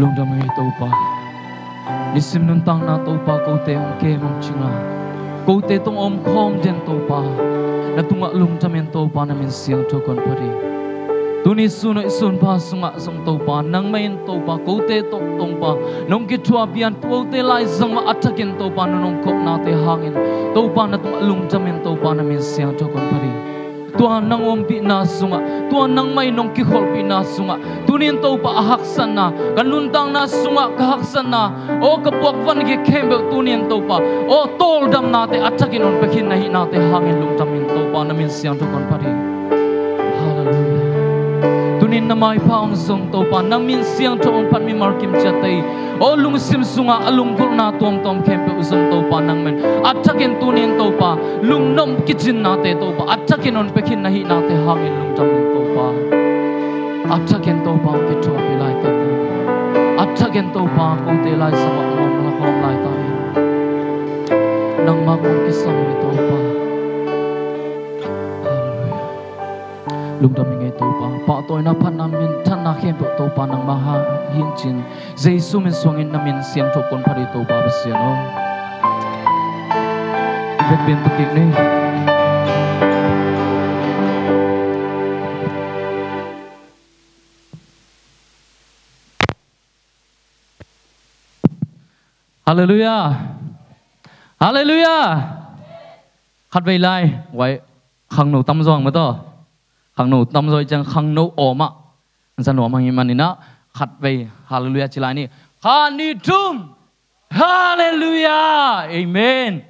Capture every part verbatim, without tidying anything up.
Lungdam ing ei Topa. Nisim nuntakna Topa kote hong kem hong cing a, kote tungah om khawm den Topa, na tungah lungdam in Topa, na min siangtho kong phat hi. Tuni sun hoih sun pha sungah zong Topa, nangmah in Topa kote tawh Topa nong kithuahpih a, tuate lai zong mah a thakin Topa nong khopnate hangin Topa na tungah lungdam in Topa, na min siangtho kong phat hi. Tua nang ompihna sungah, tua nangmah in nong kikholhpihna sungah, tuni in Topa a haksatna, ka nuntakna sungah ka haksatna, aw ka puakvan khempeuh tuni in Topa, aw tawldamnate a thakin hong pia khin na hihnate hangin lungdam in Topa, na min siangtho kong phat hi. Halleluiah. Tuni in na maipha hong zong Topa, nang min siangtho hong phat mimal kim ciatte, aw lungsim sungah a lunggulhna tuamtuam khempeuh zong Topa nangmah in a thakin tuni in Topa, lungnuam kicinnate Topa a thakin hong pia khin na hihnate hangin lungdam in Topa. A thakin Topa hong kithuahpih laitak in, a thakin Topa kote lai zong mah om la khawm laitak in, nangmah kong kisam hi Topa. Halleluiah. Lungdam ing ei Topa. Pahtawina, phatna, minthanna khempeuh Topa nangmah hi in cin, Jesu min suangin na min siangtho kong phat hi Topa Pasian aw. Vekpi in tu kik ni. Halleluiah. Halleluiah. Khatvei lai, wai, khangno tamzaw ang mataw. Khangno tamzaw i ciang khangno awmah, za nuam ahih maninah khatvei halleluiah ci lai ni. Khat, nih, thum. Halleluiah. Amen.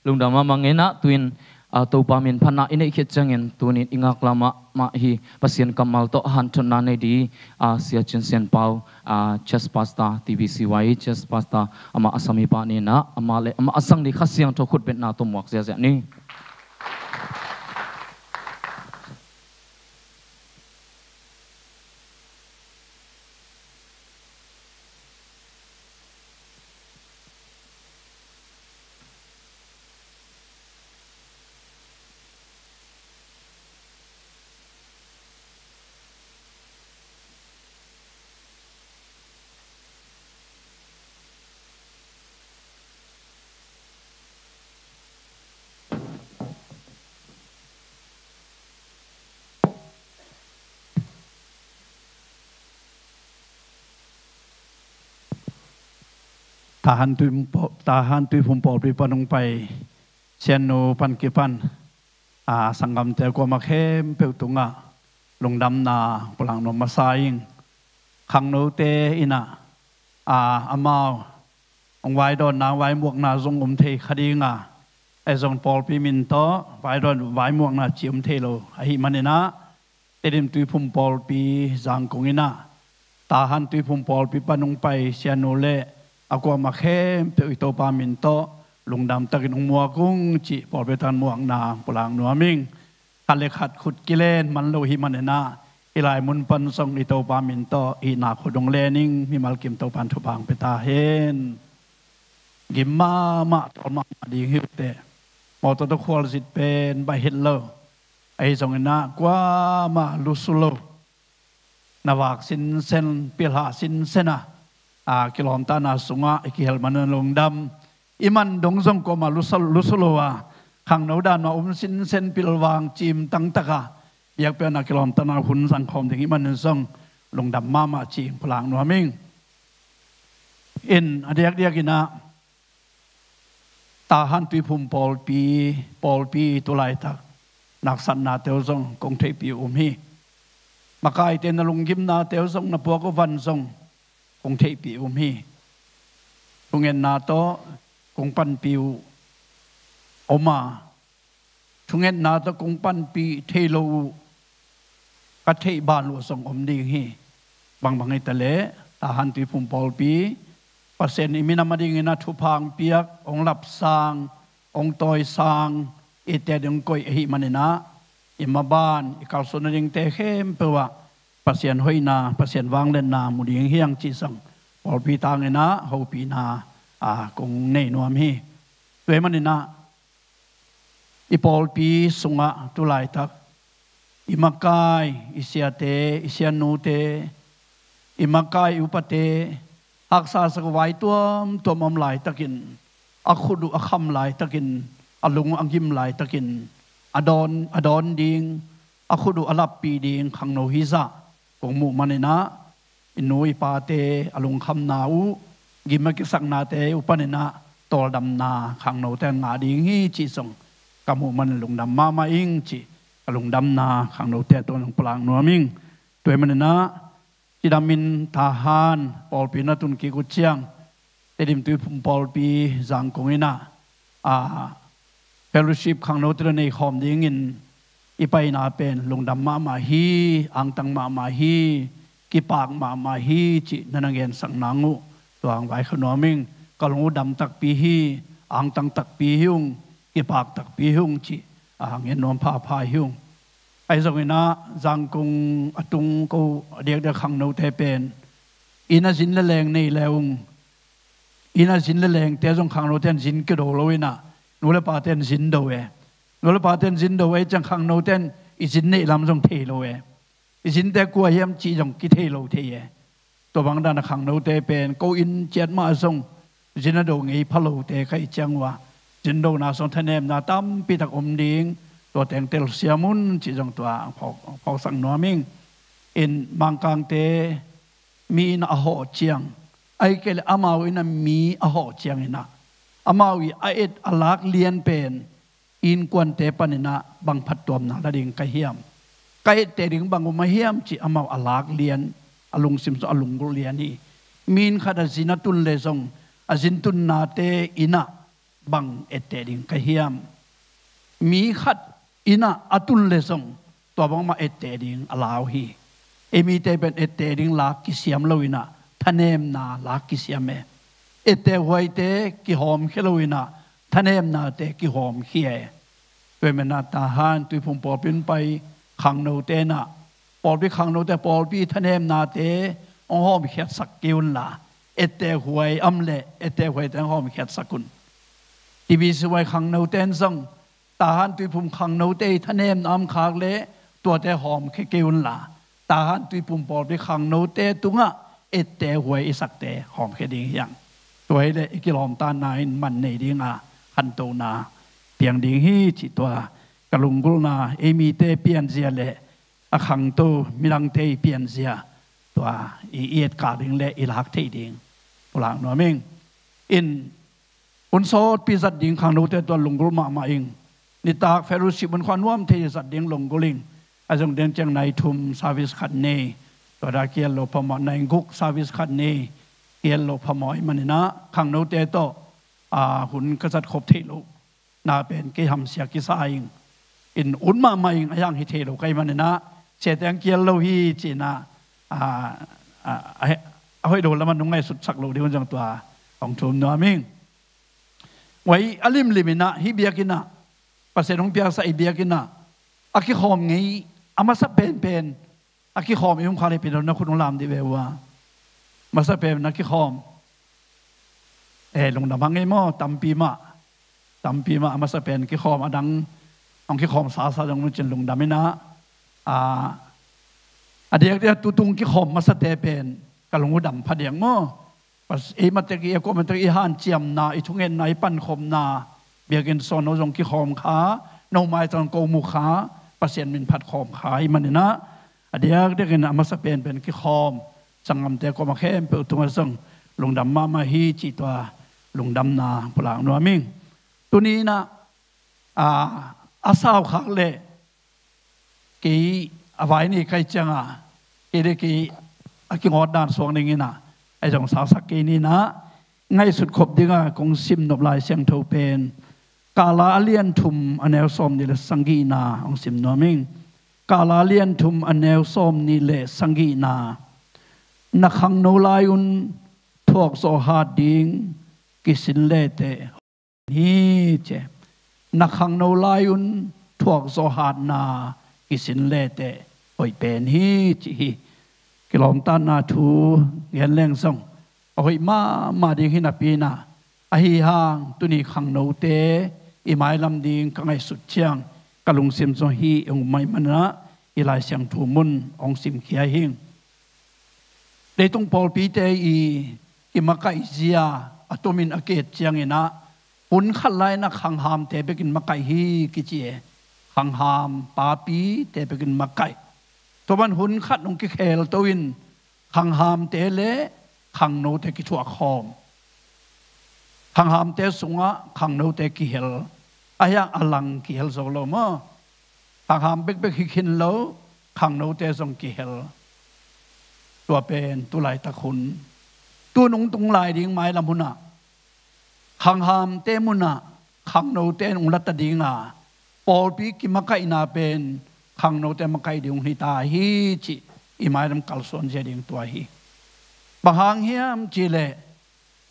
Lungdam mahmah ing ei na, tu-in, ah, Topa min phatna i neih khit ciangin tuni-in i ngaklah mahmah hi. Pasian kammal tawh hanthotna nei di, ah, Sia Cin Sian Pau, ah, Church Pastor, T B C Y Church Pastor, amah a sam hi pah ni na, amah le amah a zang di Kha Siangtho khutbetna tawh muak ziahziah ni. Tahan Tuiphum paw-, Tahan Tuiphum pawlpi pan hong pai Sianu pan kipan, a, sanggamte kuamah khempeuh tungah lungdamna pulak nuam masa ing. Khangnote inah, a, amau hong vaidawnna, vaimuakna zong om thei kha ding a, ahi zong pawlpi min tawh vaidawn, vaimuakna ci om thei lo ahih maninah, Tedim Tuiphum pawlpi Zangkong inah, Tahan Tuiphum pawlpi pan hong pai Sianu le a kuamah khempeuh i Topa min tawh lungdam takin hong muak ung cih pawlpi tan muakna pulak nuam ing. Khat le khat khut kilen man lo hi maninah, hih lai mun pan zong i Topa min tawh hihna khut hong len ing, mimal kim Topan thupha hong pia ta hen. Gim mahmah, tawl mahmah ding hi uh teh. Mawtaw tawh khualzin pen baih het lo. Ahi zonginah kuamah lusu lo. Na vak sinsen, pilhah sinsen a, a, kilawmtahna sungah i kihel man un lungdam. I man dong zong kuamah lusu, lusu lo a, khangno dan mah om sinsen, pilvang cim tangtak a, biakpiakna kilawmtahna hun zangkhawm ding i man un zong lungdam mahmah ci-in pulak nuam ing. In a diakdiakinah Tahan Tuiphum pawlpi, pawlpi tu laitak naksatnate uh zong kong theihpih uh om hi. Makaite na lunggimnate uh zong, na puak uh van zong kong theihpih uh om hi. Thungetna tawh kong panpih uh om a, thungetna tawh kong panpih thei lo uh ka theih ban uh zong om ding hi. Bangbang hi ta leh Tahan Tuiphum pawlpi, Pasian i minam a dinginah thupha hong piak, hong lapsang, hong tawisang, i tet hong koih ahih maninah, i maban i kalsuan nadingte khempeuh ah Pasian hoihna, Pasian vangliatna mu ding hi hang cih zong pawlpi tanginah hopihna, a, kong nei nuam hi. Tua ahih maninah i pawlpi sungah tu laitak i makai, i siate, i sianute, i makai i upate, haksa sak uh vai tuamtuam om laitakin, a khut uh a kham laitakin, a lung uh a gim laitakin, a dawn, a dawn ding, a khut uh a lappi ding khangno hi zah kong muh maninah, i nu i pate a lungkhamna uh, gim a kisaknate uh paninah tawldamna khangnote ngah ding hi cih zong ka muh manin lungdam mahmah ing cih ka lungdamna khangnote tungah zong pulak nuam ing. Tua hi maninah, cidam in Tahan pawlpi na tun kik uh ciang, Tedim Tuiphum pawlpi Zangkong inah, a, fellowship khangnote tawh nei khawm dingin i paina pen lungdam mahmah hi, angtang mahmah hi, kipak mahmah hi cih na na gensak nang uh tua hong vaikhak nuam ing. Ka lung uh dam takpi hi, angtang takpi hi ung, kipak takpi hi ung cih a ngen nuam phapha hi ung. Ahi zonginah Zangkong a tung ko a diakdiak khangnote pen inn a zin le leng nei le ung. Inn a zin le lengte zong khangnote in zin kido lo inah, nu le pate in zin do e. Nu le pate in zin do e, ciang khangnote in i zin neih lam zong thei lo e. I zinte kua hiam cih zong kithei lo thei e. Tua bang dana khangnote pen ko inn ciat mah zong zin a do ngei pha lote ka hih ciang uh a, zin dona zong thanemna tampi tak om ding, tua teng telsiam un cih zong tua phawk, phawksak nuam ing. In Mangkangte mi in a hawh ciang, ahih kei leh amau in a mi a hawh cianginah, amau i a et a lak lian pen innkuante paninah bang phattuamna la ding ka hiam? Ka etteh ding bang um a hiam cih amau a lak lian, a lungsim zong a lunggulh lian hi. Mi in khat a zin a tun le zong a zin tunnate innah bang etteh ding ka hiam? Mi khat innah a tun le zong tua bangmah etteh ding a lau hi. Ei mite pen etteh ding lak kisiam lo inah thanemna lak kisiam e. Etteh huaite kihawmkhia lo inah thanemnate kihawmkhia e. Tua hi maninah Tahan Tuiphum pawlpi in pai khangnote inah, pawlpi khangnote pawlpi thanemnate hong hawmkhiatsak kei unla, etteh huai om leh etteh huaite hong hawmkhiatsak un. T B C Y khangnote in zong Tahan Tuiphum khangnote i thanemna om khak leh tuate hawmkhia kei unla, Tahan Tuiphum pawlpi khangnote tungah etteh huai i sakte hawmkhia ding hi hang. Tua hi leh i kilawmtatna in man nei dinga khantohna piang ding hi cih tua ka lunggulhna, ei mite pianzia le a khangto midangte i pianzia tua i, i etkak ding le i lak theih ding pulak nuam ing. In hun sawtpi zat ding khangnote tua lunggulh mahmah ing. Nitak fellowship hun khua nuam thei zat ding lunggulh ing. A zong deng ciang nai thum service khat nei, tua da kiel lo phamawh nai guk service khat nei, kiel lo phamawh ahih maninah khangnote tawh, a, hun ka zat khop theih loh na pen kei hamsia kisa ing. In ut mahmah ing, a hiang hi thei lo ka hih maninah, siate hong kiel lo hi cinah, a, a, a, a hoih lo lamah nong ngaihsutsak loh ding un zong tua hong thum nuam ing. Huai a limlim inah hih biakinn ah, Pasian hong piaksa i biakinn ah a kikhawm ngei a masa penpen, a kikhawm i hong khak leh pi dong na khut hong lam dih ve uh a. Masa pen na kikhawm, eh, lungdam hang ei maw, tampi mah, tampi mah a masa pen kikhawm, a dang hong kikhawm sasa dong nu cin lungdam inah, a, a diakdiak tutung kikhawm masate pen ka lung uh dam phadiak maw. Pas-, ei matek i, a kuamah tek i hanciamna, i thungetna, i pankhopna, biakinn sawno zong kikhawm kha, no mai tang ko mu kha, Pasian min phat khawm kha ahih maninah, a diakdiakin a masa penpen kikhawm sanggamte kuamah khempeuh tungah zong lungdam mahmah hi cih tua lungdamna pulak nuam ing. Tuni inah, a, a sau khak leh kei a vai nei ka hih cianga, kei le kei a kingawt dan suak ning inah, a zong sausak kei ni inah, ngaihsut khop dinga kong sim nop Lai Siangtho pen Kala a lian thum a neu sawm nih le sagihna hong sim nuam ing. Kala a lian thum a neu sawm nih le sagihna. Na khangno lai-un thuak zawh hat ding kisin leteh hi ci. Na khangno lai-un thuak zawh hatna kisin leteh hoih pen hi ci hi. Kilawmtatna thu gen leng zong a hoih mahmah ding hi napi inah, ahi hang tuni khangnote i mailam ding ka ngaihsut ciang ka lungsim zong hih hong um ahih maninah, i Lai Siangtho mun hong simkhia hing. Leitung pawlpite i kimakaih zia a tumin a ki-et ciangin ah, hun khat lai-in ah khanghamte bekin makaih hi kici e. Khangham papite bekin makaih. Tua pan hun khat hong kikhelto in khanghamte le khangnote kithuak khawm. Khanghamte sungah khangnote kihel. Ahi hang a lang kihel zo lo maw. Khangham bekbek hi khin lo, khangnote zong kihel. Tua pen tu laitak hun. Tu nungtung lai ding mailam hunah khanghamte munah khangnote in hong la ta ding a, pawlpi kimakaihna pen khangnote makaih ding hong hi ta hi cih i mailam kalsuan zia ding tua hi. Bang hang hiam cihleh,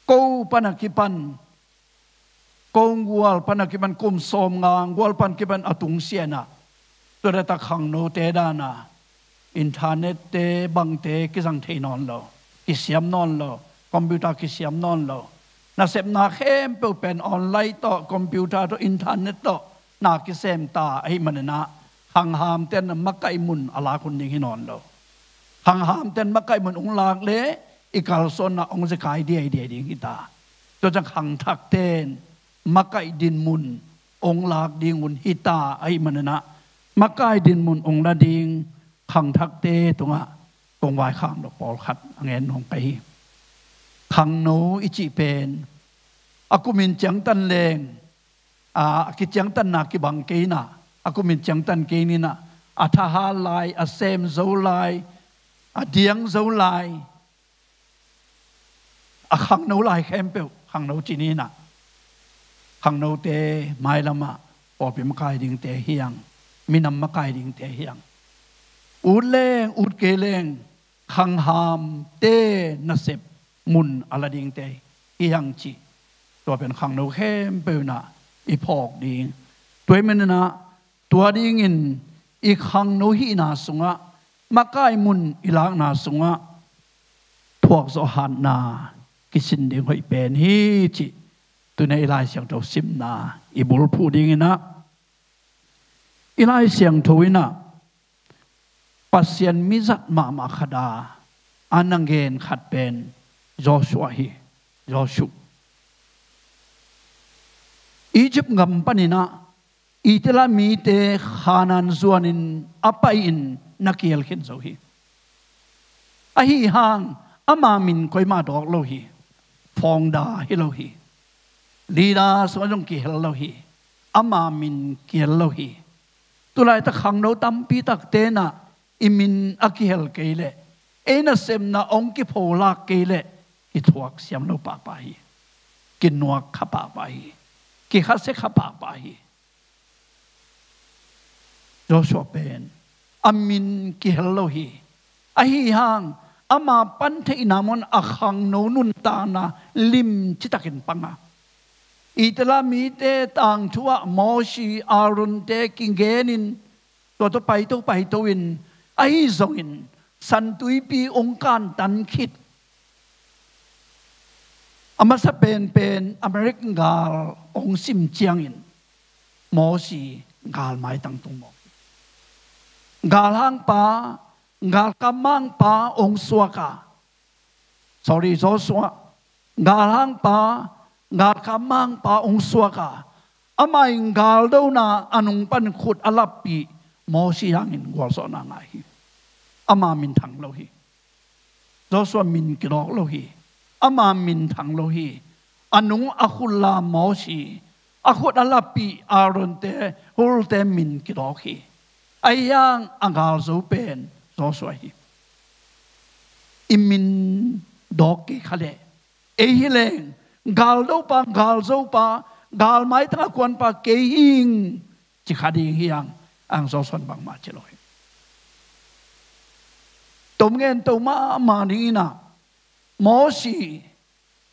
ko pan a kipan, ko gual pan a kipan, kum sawmnga gual pan kipan a tungsiah in ah, tua laitak khangnote dan a, internet-te bangte kizang thei nawn lo, kisiam nawn lo, computer kisiam nawn lo. Nasepna khempeuh pen online tawh, computer tawh, internet tawh na kisem ta ahih manin ah, khanghamte in makaih mun a lak hun ding hi nawn lo. Khanghamte in makaih mun hong lak leh i kalsuanna hong zekai diaidiai ding hi ta. Tua ciang khangthakte in makaih dinmun hong lak ding hun hi ta ahih manin ah, makaih dinmun hong la ding khangthakte tungah kong vaikhak nop pawlkhat a ngen nuam ka hi. Khangno i cih pen a kumin ciangtan leng, a, a kiciangtanna kibang kei in ah, a kumin ciangtan kei in ah, a thahat lai, a sem zo lai, a diang zo lai, a khangno lai khempeuh khangno ci ni in ah, khangnote mailamah pawlpi makaih dingte hi hang, minam makaih dingte hi hang. Ut leng ut kei leng khanghamte nasep mun a la dingte hi hang cih, tua pen khangno khempeuh in ah i phawk ding. Tua ahih manin ah, tua dingin i khangno hihna sungah, makaih mun i lakna sungah thuakzawh hatna kisin ding hoih pen hi cih, tuni-a i Lai Siangtho simna i bulphuh dingin ah, i Lai Siangtho in ah Pasian mizat mahmah khat a, a na gen khat pen Joshua hi. Joshua, Egypt gam panin ah Israel mite Khanaan zuanin a paihin na kihel khin zo hi. Ahi hang ama min koimah dawk lo hi. Founder hi lo hi. Leader sungah zong kihel lo hi. Ama min kihel lo hi. Tu laitak khangno tampi takte in ah i min a kihel kei leh, ei nasepna hong kipholak kei leh, kithuak siam lo pahpah hi. Kinuak kha pahpah hi. Kikhasia kha pahpah hi. Joshua pen a min kihel lo hi. Ahi hang ama pan theihna mun a khangno nuntakna lim citakin pang a, Israel mite tangthu ah Mosi, Aaron-te kigenin, tua tawh paito paito in, ahi zongin San Tuipi hong kantan khit a masa penpen Amalek gal hong sim ciangin Mosi gal maitang tung mawk hi. Galhangpa, galkap mangpa hong suak a, sorry, Joshua, galhangpa, galkap mangpa hong suak a, ama in galdona a nung pan khut a lappih Mosi hangin gualzawhna ngah hi. Ama minthang lo hi. Joshua min kidawk lo hi. Ama minthang lo hi. A nung a khut lam Mosi, a khut a lappih Aaron-te, Hur-te min kidawk hi. Ahi hang a galzo pen Joshua hi. I min dawk kei kha leh, ei hi leng galdopa, galzopa, gal maitang a kuanpa kei hi ing ci kha ding hi hang, ang Joshua in bangmah ci lo hi. Tom ngen to mahmah dingin ah, Mosi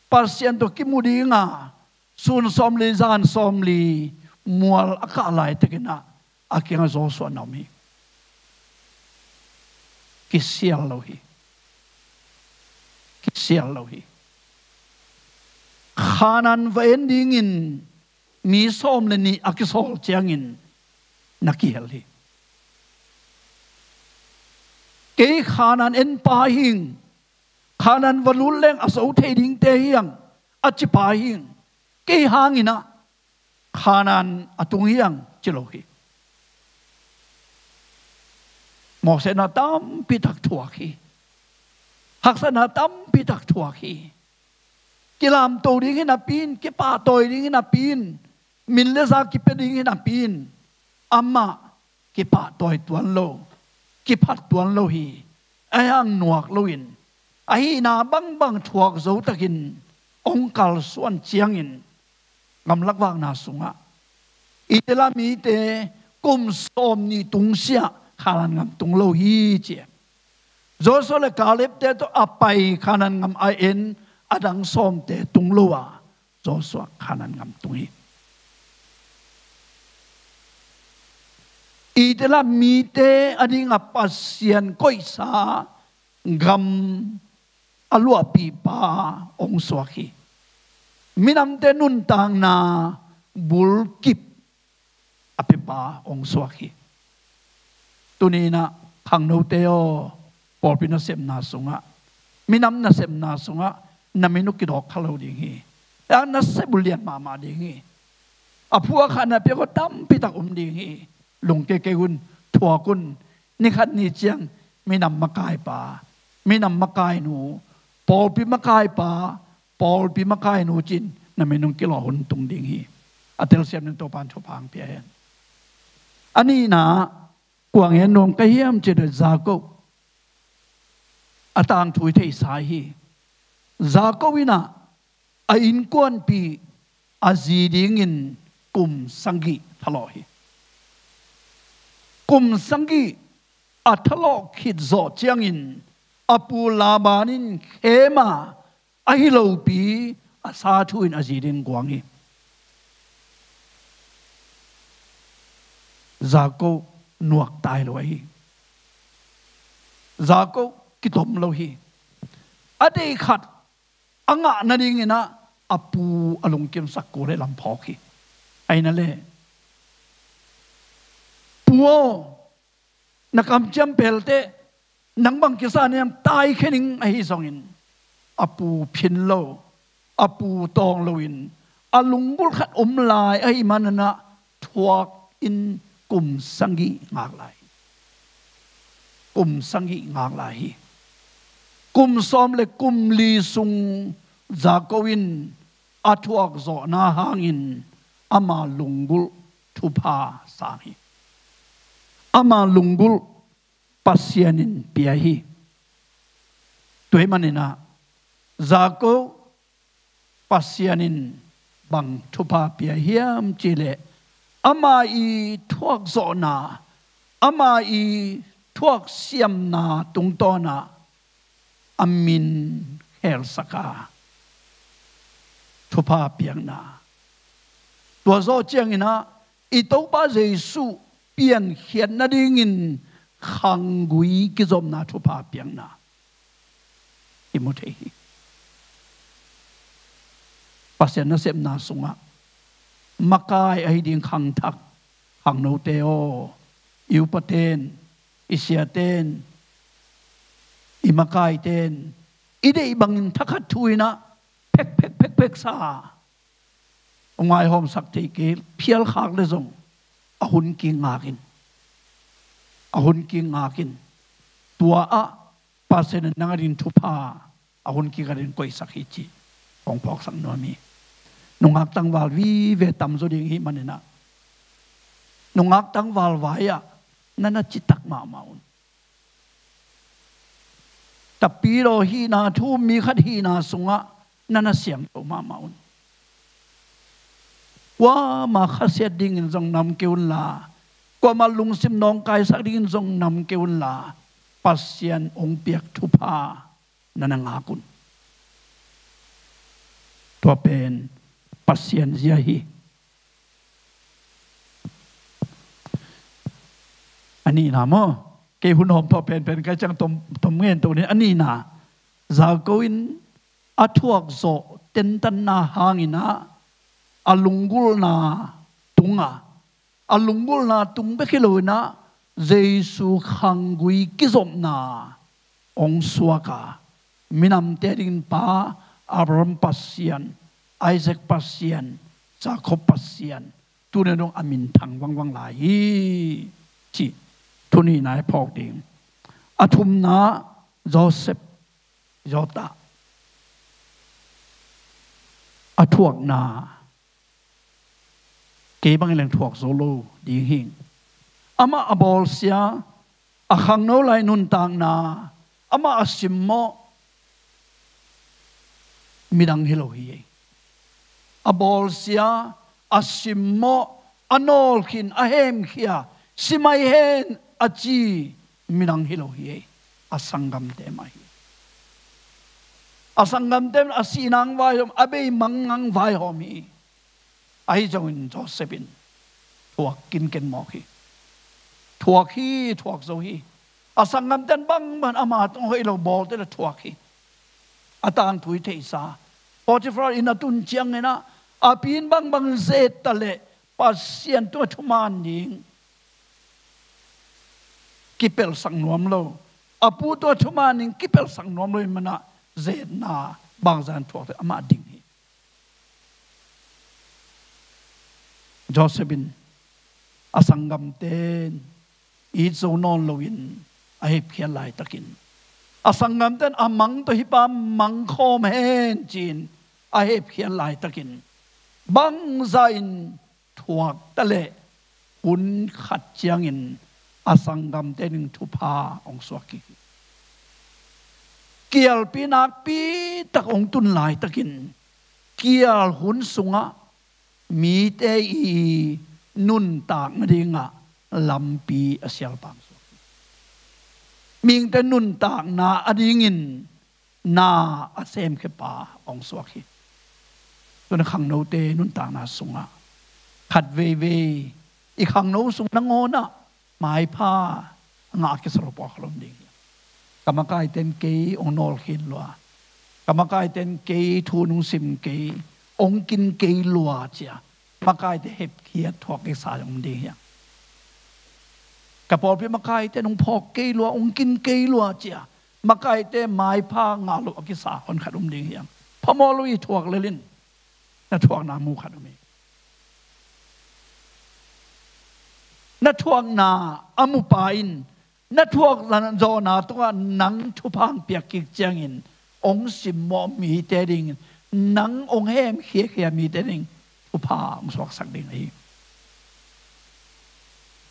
Pasian tawh kimu ding a, sun sawmli zan sawmli mual a kah laitakin ah, a kiangah Joshua na om hi. Kisial lo hi. Kisial lo hi. Khanaan va en dingin mi sawm le nih a kisawl ciangin na kihel hi. Kei Khanaan enpa hi ing, Khanaan va lut leng a zo thei dingte hi hang, a cipa hi hang. Kei hangin ah Khanaan a tung hi hang ci lo hi. Mawhsehna tampi tak thuak hi. Haksatna tampi tak thuak hi. Kilamto ding hi napi in, kipahtawi ding hi napi in, min le za kipia ding hi napi in, amah kipahtawi tuan lo, kiphat tuan lo hi. Ahi hang nuak loin, ahihna bangbang thuak zo takin hong kalsuan ciangin, gamlak vakna sungah Israel mite kum sawm nih tungsiah Khanaan gam tung lo hi ci. Joshua le Kaleb-te tawh a pai Khanaan gam a en a dang sawmte tung lo a, Joshua Khanaan gam tung hi. Israel mite a dingah Pasian koihsa gam a luahpihpa hong suak hi. Minamte nuntakna bulkip a piapa hong suak hi. Tuni-in ah khangnote aw, pawlpi nasepna sungah, minam nasepna sungah na min uh kidawk kha lo ding hi. A nasep uh lian mahmah ding hi. A phuak kha na piak uh tampi tak om ding hi. Lungke kei un, thuak un. Nikhat ni ciang minam makaipa, minam makainu, pawlpi makaipa, pawlpi makainu ci-in na min hong kilawh hun tung ding hi. A telsiam ding Topa'n thupha hong pia hen. A nihna, kua ngen nuam ka hiam cih leh Jakob a tangthu i theihsa hi. Jakob in ah a innkuanpih a zi dingin kum sagih thalawh hi. Kum sagih a thalawh khit zawh ciangin a pu Laban in khem a, ahi lopi a sa thu in a zi dingin guang hi. Jakob nuak tai lo ahi. Jakob kitom lo hi. A deih khat a ngah nadingin ah a pu a lungkimsak kul leh lamphawk hi. Ahi na le, pu aw, na kamciam pelteh, nang bang kisa niam, taikhia ning, ahi zongin a pu phin lo, a pu tawng loin a lunggulh khat om lai ahih manin ah thuak in kum sagih ngak lai hi. Kum sagih ngak lai hi. Kum sawm le kum li sung Jakob in a thuak zawhna hangin ama lunggulh thupha sang hi. Ama lunggulh Pasian in pia hi. Tua ahih manin ah Jakob Pasian in bang thupha pia hiam cih leh, ama i thuak zawhna, ama i thuak siamna tungtawn ah a min khelsak a, thupha piakna. Tua zawh ciangin ah i Topa Jesuh piankhiat nadingin khanggui kizopna thupha piakna i mu thei hi. Pasian nasepna sungah makai ahi ding khangthak, khangnote aw, i upate'n, i siate'n, i makaite'n i deih bangin thakhat thu in ah phek phek phek phek sa a, hong vaihawmsak thei kei, phialkhak leh zong a hun kik ngak in, a hun kik ngak in, tua ah Pasian in nang adingin thupha a hun kik adingin koihsak hi cih hong phawksak nuam hi. Nungak tangval vive tamzaw ding ahih manin ah, nungak tangval vai-ah na na citak mahmah un. Tapidaw hihna, thu-um mi khat hihna sungah na na siangtho mahmah un. Kuamah khasiat dingin zong nam kei unla, kuamah lungsim nawngkaisak dingin zong nam kei unla, Pasian hong piak thupha na na ngak un. Tua pen Pasian zia hi. A nihna maw? Kei hun hawm thawh penpen kai ciang tom, tom ngen to ni. A nihna, Jakob in a thuak zawh tentanna hangin ah a lunggulhna tung a, a lunggulhna tung bek hi loin ah Jesu khanggui kizopna hong suak a, minamte dingin Pa Abraham Pasian, Isaac Pasian, Jacob Pasian, tuni dong a minthang vangvang lai hi, ci. Tuni nai phawk ding. A thumna, Joseph, Jota. A thuakna, kei bang leng thuak zo lo ding hi. Amah a bawlsia, a khangno lai nuntakna, amah a simmawh midang hi lo hi. A bawlsia, a simmawh, a nawlkhin, a hemkhia, si mai hen a ci midang hi lo hi. A sanggamte mah hi. A sanggamte a sihna hong vaihawm, a beimang hong vaihawm hi. Ahi zongin Joseph in thuak kinken mawk hi. Thuak hi, thuak zo hi. A sanggamte in bangbang ama tung hoih lo bawlte le thuak hi. A tangthu i theihsa, Potiphar inn a tun ciangin ah, a pi in bangbang zet ta leh Pasian tungah thuman ding kipelhsak nuam lo, a pu tungah thuman ding kipelhsak nuam lo ahih manin ah, zetna bangzah in thuak leh amah ding hi. Joseph in a sanggamte in it zo nawn loin a hepkhiat laitakin, a sanggamte in a mang tawh hih pa mang khawm hen ci-in a hepkhiat laitakin, bangzah in thuak ta leh hun khat ciangin a sanggamte ding thupha hong suak kik hi. Kialpi nakpi tak hong tun laitakin, kial hun sungah mite i nuntak nadingah lampi a sialpa hong suak hi. Mihingte nuntakna adingin na a semkhiapa hong suak hi. Tuna khangnote nuntakna sungah khat veivei i khangno sung nangawnah maipha ngah a kisa lo pawlkhat om ding hi. Ka makaite in kei hong nawlkhin lua, ka makaite in kei thu hong sim kei, hong kin kei lua ci-a makaite hepkhiat thuak kisa om ding hi. Ka pawlpi makaite in hong phawk kei lua, hong kin kei lua ci-a makaite maipha ngah loh a kisa honkhat om ding hi. Phamawh lo i thuak lel in, na thuakna mu khat om hi. Na thuakna a mupa in na thuak zawhna tungah nang thupha hong piak kik ciangin, hong simmawh mite dingin, nang hong hemkhiakhia mite ding thupha hong suaksak ding ahi.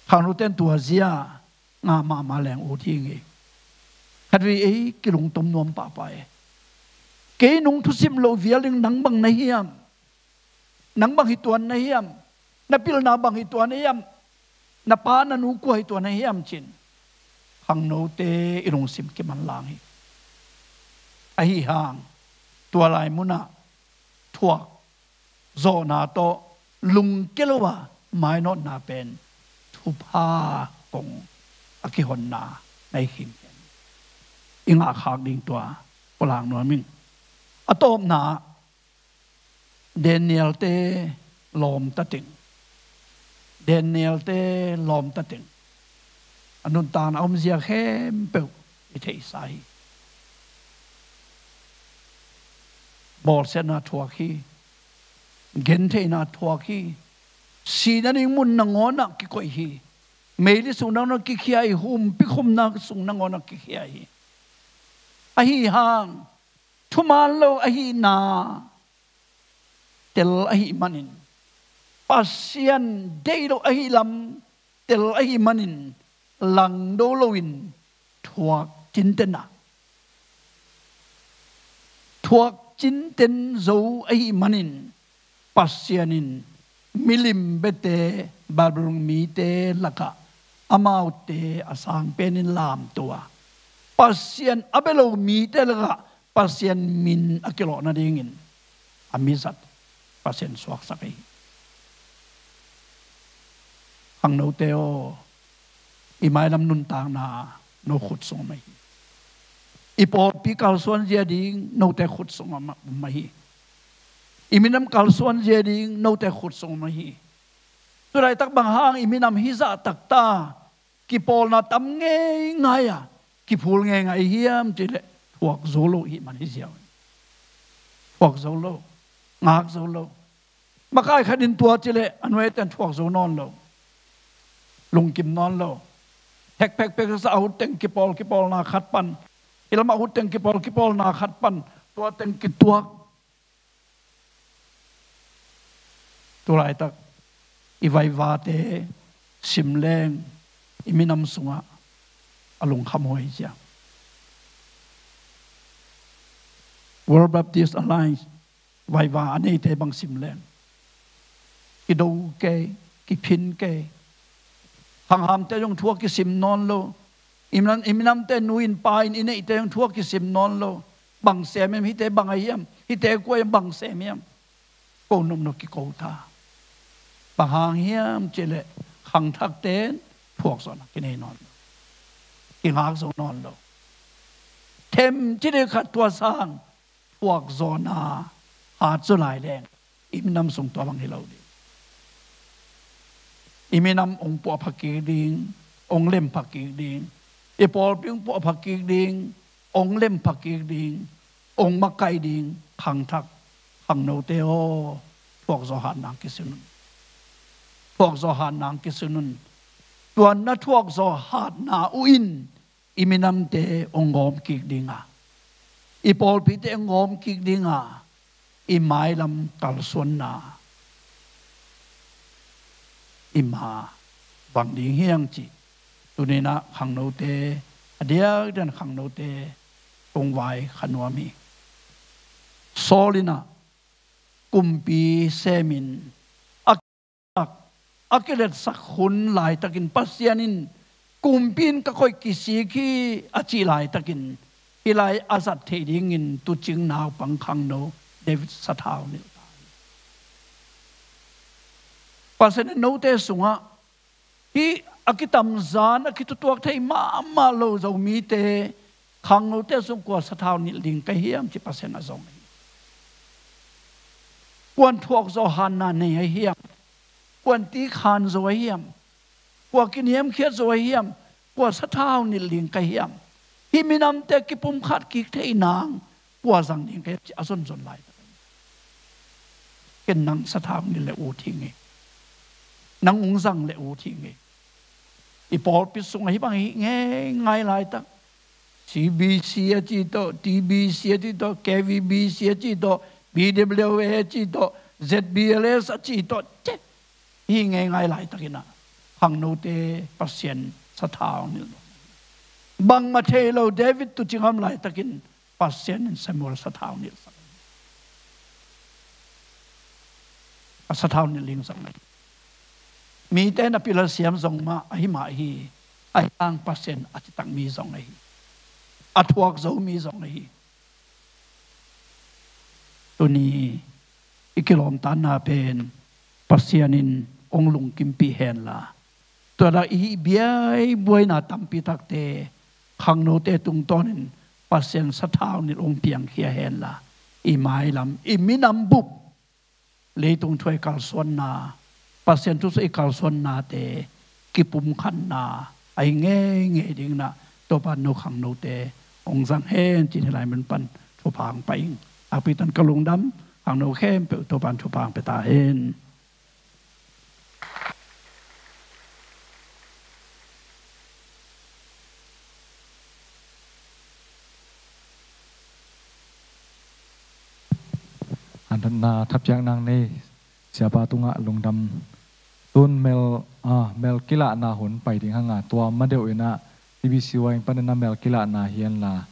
Khangnote in tua zia ngah mahmah leng ut hi ing ei. Khatvei ei kilungtom nuam pahpah e. Kei nong thusim loh vial ding nang bang na hiam? Nang bang hi tuan na hiam? Na pilna bang hi tuan na hiam? Na pa na nu kua hi tuan na hiam ci-in khangnote i lungsim kimanlang hi. Ahi hang tua lai munah thuak zawhna tawh lungkia lo a mainawtna pen thupha kong a kihonna na hi khin hi. I ngahkhak ding tua pulak nuam ing. A tawpna, Daniel-te lawmta teng. Daniel-te lawmta teng. A nuntakna omzia khempeuh i theihsa hi. Bawlsiatna thuak hi. Gentheihna thuak hi. Sihna ding mun nangawnah kikoih hi. Meili sung nangawnah kikhia hi. Humpi khumna sung nangawnah kikhia hi. Ahi hang thuman lo ahihna tel ahih manin, Pasian deih lo ahih lam tel ahih manin, langdo loin thuak cinten a, thuak cinten zo ahih manin, Pasian in milim biate Babylon mite lakah amaute a sang penin lamto a, Pasian a bia lo mite lakah Pasian min a kilawh nadingin a mizat Pasian suaksak hi. Khangnote aw, i mailam nuntakna no khut sung om ahi. I pawlpi kalsuan zia ding note khut sung om ahi. I minam kalsuan zia ding note khut sung om ahi. Tulaitak bang hang i minam hizah takta kipawlna tam ngeingai a kiphul ngeingai hiam cihleh thuak zo lo hi man hi ziau. Thuak zo lo, ngak zo lo. Makai khat in tua ci leh a nuaite in thuak zo nawn lo, lungkim nawn lo. Hek phekphek sa a, a ut teng kipawl kipawlna khat pan, i lamah ut teng kipawl kipawlna khat pan, tua teng kituak. Tulaitak i vaivate sim leng i minam sungah a lungkham huai cia. World Baptist Alliance vaiva a neite bang sim leng kido kei, kiphin kei. Khanghamte zong thu a kisim nawn lo. I minam, i minamte nu in pa in i neihte zong thu a kisim nawn lo. Bang sem hiam, hihte bang ahi hiam, hihte kua hiam, bang sem hiam. Ko nopnop kiko ta. Bang hang hiam cih leh khangthakte in thuakzawhna kinei nawn lo, kingak zo nawn lo. Themcik khat tua sang thuakzawhna hat zaw lai leng i minam sung tua bang hi lo ding. I minam hong puahpha kik ding, hong lempha kik ding. I pawlpi hong puahpha kik ding, hong lempha kik ding, hong makaih ding. Khangthak, khangnote aw, thuakzawh hatna hong kisun un. Thuakzawh hatna hong kisun un. Tua na thuakzawh hatna uh in i minamte hong gawm kik ding a, i pawlpite hong gawm kik ding a, i mailam kalsuanna i ma bang ding hiam cih tuni-in ah khangnote, a diakdiakin khangnote kong vaikhak nuam hi. Saul in ah kumpi semin a a kiletsak hun laitakin Pasian in, "Kumpi in ka koih kisik hi," a cih laitakin, hih lai a zat theih dingin tuucing naupang khangno David sathau nilh ta hi. Pasian in note sungah hih a kitamzan, a kitutuak thei mahmah lo Zomite khangnote sung kua sathau nilh ding ka hiam cih Pasian a zong ahi. Kuan thuakzawh hatna nei ahi hiam? Kuan tikhan zo ahi hiam? Kua kiniamkhiat zo ahi hiam? Kua sathau nilh ding ka hiam? Hih minamte kipumkhat kik theih nang kua zang ding ka hiam cih a zonzon lai. Ken nang sathau nilh le ut hi ing ei. Nang hong zang le ut hi ing ei. I pawlpi sungah hih bang hi ngeingai laitak. C B C a cih tawh, T B C a cih tawh, K V B C a cih tawh, B W A a cih tawh, Z B L S a cih tawh, cih hi ngeingai laitakin ah khangnote Pasian sathau nilh lo. Bangmah thei lo David tuucing a om laitakin Pasian in Samuel sathau nilh sak. A sathau nilh ding sak mai. Mite na pil a siam zong mah ahi mah hi. Ahi hang Pasian a citak mi zong ahi. A thuak zo mi zong ahi. Tuni i kilawmtatna pen Pasian in hong lungkimpih hen la, tua dak i hih biaibuaina tampi takte khangnote tungtawnin Pasian sathau nilh hong piangkhia hen la, i mailam, i minam bup, leitung thu a i kalsuanna, Pasian thu sung a i kalsuannate kipumkhatna ahi ngeingei dingin ah Topa'n no khangnote hong zang hen ci-in hih lai mun pan thupha hong pia ing. Nakpi takin ka lungdam, khangno khempeuh Topa'n thupha hong pia ta hen. Hanthotna thapiakna nei, Siapa tungah lungdam. Tun mel, ah, mel kilahna hun pai ding hang a, tua ma deuh in ah T B C Y in pan in ah mel kilahna hi hen la,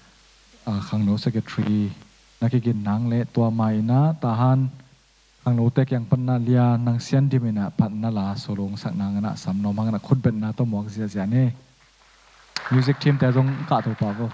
ah, khangno secretary na kigin nang leh tua ma in ah Tahan khangnote kiang pan in ah Lia Nang Sian Dim in ah phatna la solo hong sak nang in ah sam nuam hang in ah khutbetna tawh muak ziahziah ni. Music team te zong kah to pah vo.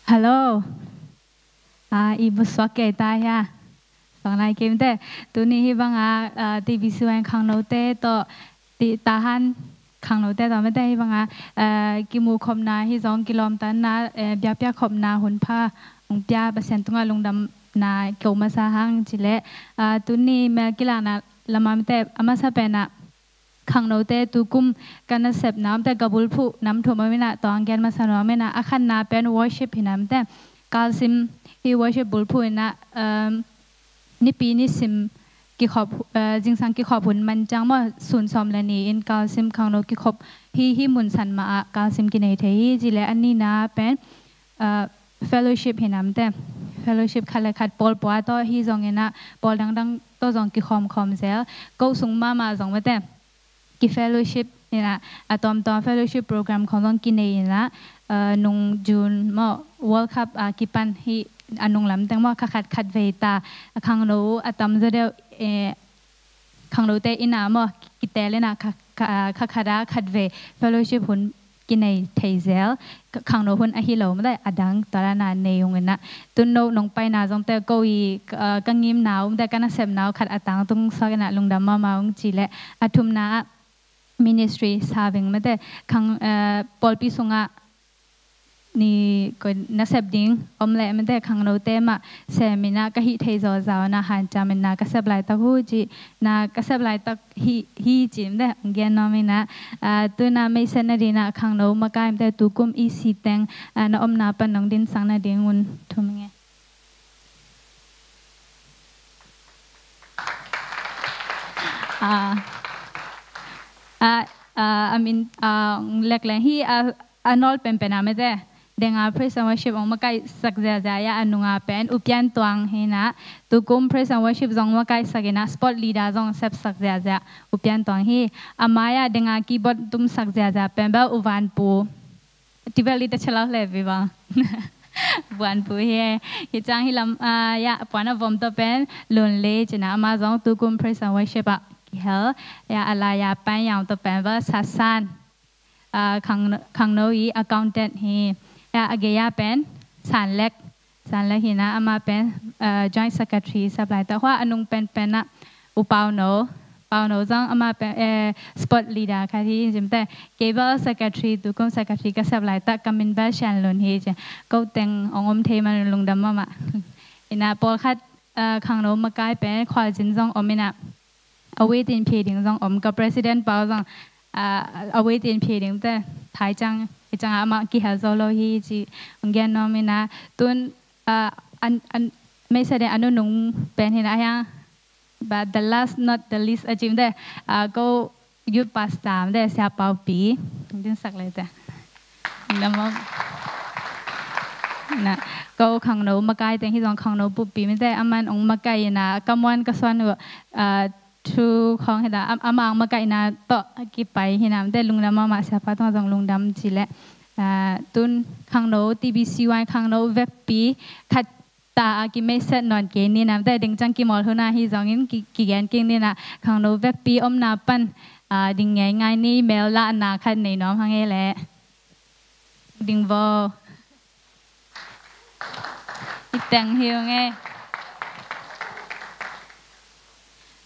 Hello. Ah, i bu suak kei ta hia. Suak nai kim te. Tuni hi banga, ah, T B C Y khangnote tawh, ti tahan khangnote tawh mate hi banga, ah, kimuh khopna hi zong kilawmtanna, eh, biakpiak khopna hun pha hong pia Pasian tungah lungdamna ko masa hang ci leh, ah, tuni mel kilakna lamah mate a masa penah khangnote tukum ka nasepna omte ka bulphuh nam thum om inah tawh hong gen masa nuam inah a khatna pen worship hi nam te. Kalsim hi worship bulphuh inah, um, nipi nisim kikhop, uh, zingsang kikhop hun man ciang maw sun sawm le ni in kalsim khangno kikhop hi, hi mun san mah ah kalsim kinei thei hi ci leh a nihna pen, uh, fellowship hi nam te. Fellowship khat le khat pawl pua tawh hi zong inah pawl dangdang tawh zong kikhawmkhawm zel. Ko sung mahmah zong mate ki fellowship inah a tawmtawm fellowship program khong zong kinei inah, uh, nung June maw World Cup, uh, kipan hi a nung lamteng maw kha khat khat vei ta a khangno a tam zaw deuh, eh, khangnote inah maw kitel inah kha, kha, kha khat a khat vei fellowship hun kinei thei zel. Khangno hun ahi lo mate a dang tua dana nei ung inah tun no nong paina zongte ko i, uh, ka ngimna omte ka nasepna uh khat a tangtung suak inah lungdam mahmah ung ci leh a thumna ah ministry serving mate khang, uh, pawlpi sungah ni ko nasep ding om leh mate khangnote mah sem inah ka hih thei zawzaw na hanciam inah ka sep laitak hu ci na ka sep laitak hi, hi ci mate hong gen nuam inah, ah, tuna meisat nadinah khangno makai mate tukum i siteng, ah, na omna pan nong dinsak nading un thum nge. Ah, ah, ah, a min, ah, lekleng hi, ah, a nawl penpen a mate denga praise and worship ong makaisak ziazia a nunga pen U Pian Tuang hi inah tukum praise and worship zong makaisak inah sport leader zong sepsak ziazia U Pian Tuang hi. A mai-ah denga keyboard tumsak ziazia pen bel U Van Pu. Tibel i ta chalau le bi bang. Van Pu hi. Hi ciang hi lam, ah, ya puan a vom tawh pen Lun Le ci inah ama zong tukum praise and worship ah kihel. Ya a lai-a pan yang tawh pen bel Sasan. Ah, khang, khangno i accountant hi. Ya a gei-a pen San Lek. San Lek hi inah ama pen, ah, joint secretary sep laitak hua a nung penpen ah U Pau No. Pau No zong ama pen, eh, sport leader khat hi in zimte cable secretary tukum secretary ka sep laitak ka min bel Sian Lun hi ci. Ko teng ong om thei man lungdam mahmah. Inah pawlkhat, ah, khangno makai pen khualzin zong om inah a waiting phi ding zong om ka president pau zong, ah, a waiting phi ding te thai ciang hi ciang a amah kihel zo lo hi ci ong gen nuam inah tun, ah, an, an, meisat ding a nunung pen hi inah hiang, but the last not the least a cim te, ah, ko youth pastor mate Sia Pau Pi dinsak le te. Namam. Na, ko khangno makai teng hi zong khangno pupi mate aman ong makai inah ka muan ka suan uh, ah, thu khong hi ta, am-, ama ong makaihna tawh kipai hi inah mate lungdam mahmah Sia Pau tungah zong lungdam ci leh, ah, tun khangno T B C Y khangno vekpi khat ta a kimeset nawn kei ni inah mate ding ciang kimawl hun ah hi zongin ki, kigen kik ni inah khangno vekpi omna pan a, ding ngeingai ni, mel lahna khat nei nuam hang e leh. Ding vo. I teng hi ung e.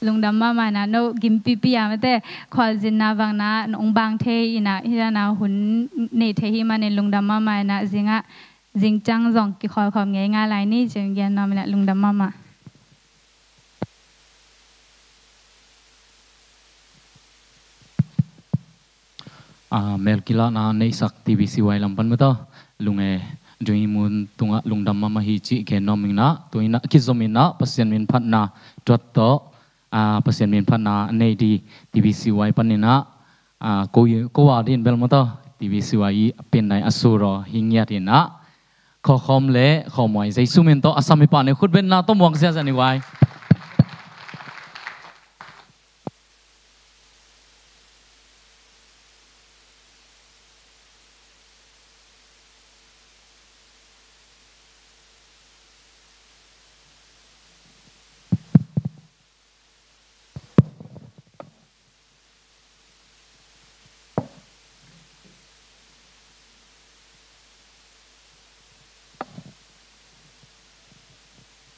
Lungdam mahmah inah, no gimpipi a mate, khualzinna bangna nong bang thei inah, hi dana hun nei thei hi manin lungdam mahmah inah, zingah, zingciang zong kikholkhop ngeingai lai ni, ciang gen nuam inah, lungdam mahmah. A, mel kilahna neihsak T B C Y lam pan mata, lunge, Jung Yi Mun tungah lungdam mahmah hi cih gen nuam inah, tu inah kizom inah, Pasian min phatna tuat tawh, a, Pasian min phatna nei di T B C Y pan inah, a, ko, ko a din bel mata, T B C Y i pen nai a suraw hi ngiat inah, Khawkhawm le Khawmuai Jesu min tawh a sam i pa ne khutbetna tawh muak ziazia ni vai.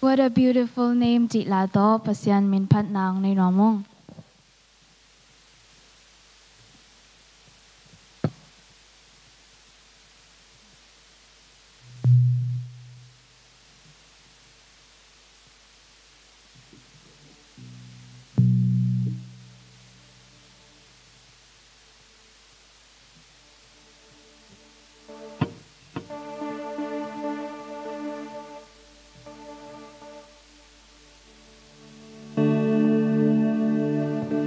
What a beautiful name, cih la tawh Pasian min phatna hong nei nuam ung.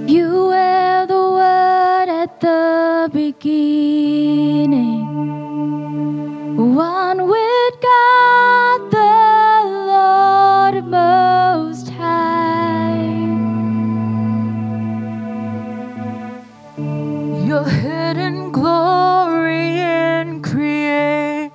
You were the Word at the beginning, one with God the Lord Most High. Your hidden glory in creation,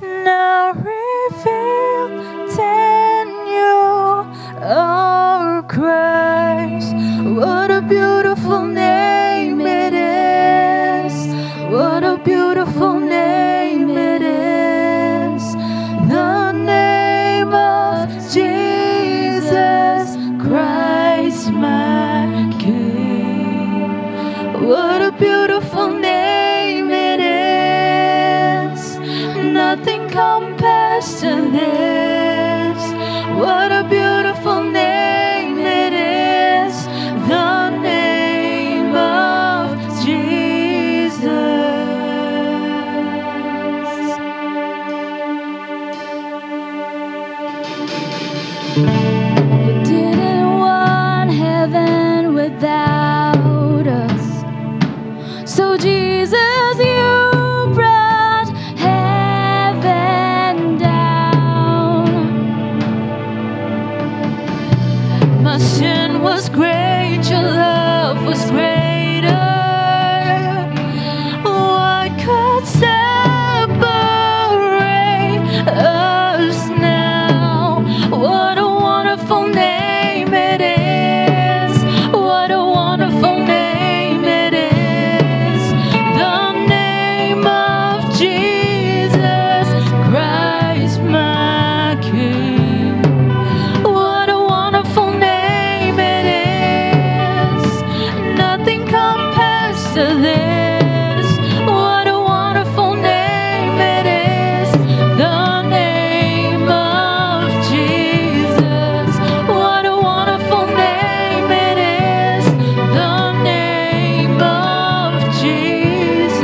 now revealed in you, our Christ. What a beautiful name it is. What a beautiful name it is. The name of Jesus Christ, my King. What a beautiful name it is. Nothing compares to this. What a beautiful name it is. The name of Jesus. You didn't want heaven without us. So Jesus, you brought heaven down. My sin was great, your love was greater. What could separate us now? What a wonderful name it is. What a wonderful name it is. The name of Jesus Christ, my King. What a wonderful name it is. Nothing compares to this. What a wonderful name it is. The name of Jesus. What a wonderful name it is. The name of Jesus.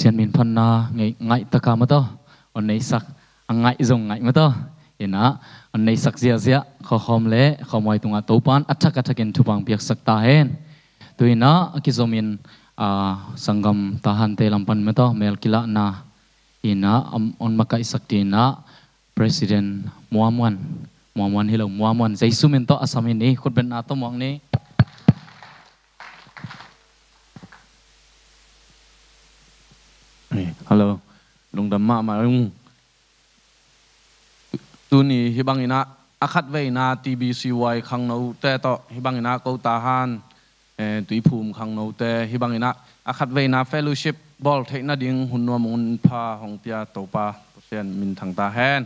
Pasian min phatna ngaih, ngaih taka mataw, on neisak a ngaih zong ngaih mataw. Inah on neisak ziahziah khawkhawm le khawmhuai tungah Topan a thak a thakin thupang piaksak ta hen. Tu inah a kizomin, ah, sanggam tahante lampan mataw, mel kilahna inah, am, on makaihsak dinah President Muamuan, Muamuan hi lo, Muamuan, Jesu min tawh a sam hi ni, khutbetna tawh muak ni. Hello. Lungdam mahmah ung. Tuni hih banginah a khatveina T B C Y khangnote tawh hih banginah ko Tahan, eh, Tuiphum khangnote hih banginah a khatveina fellowship bawl theih nading hun nuam hun pha hong pia Topa Pasian min thang ta hen.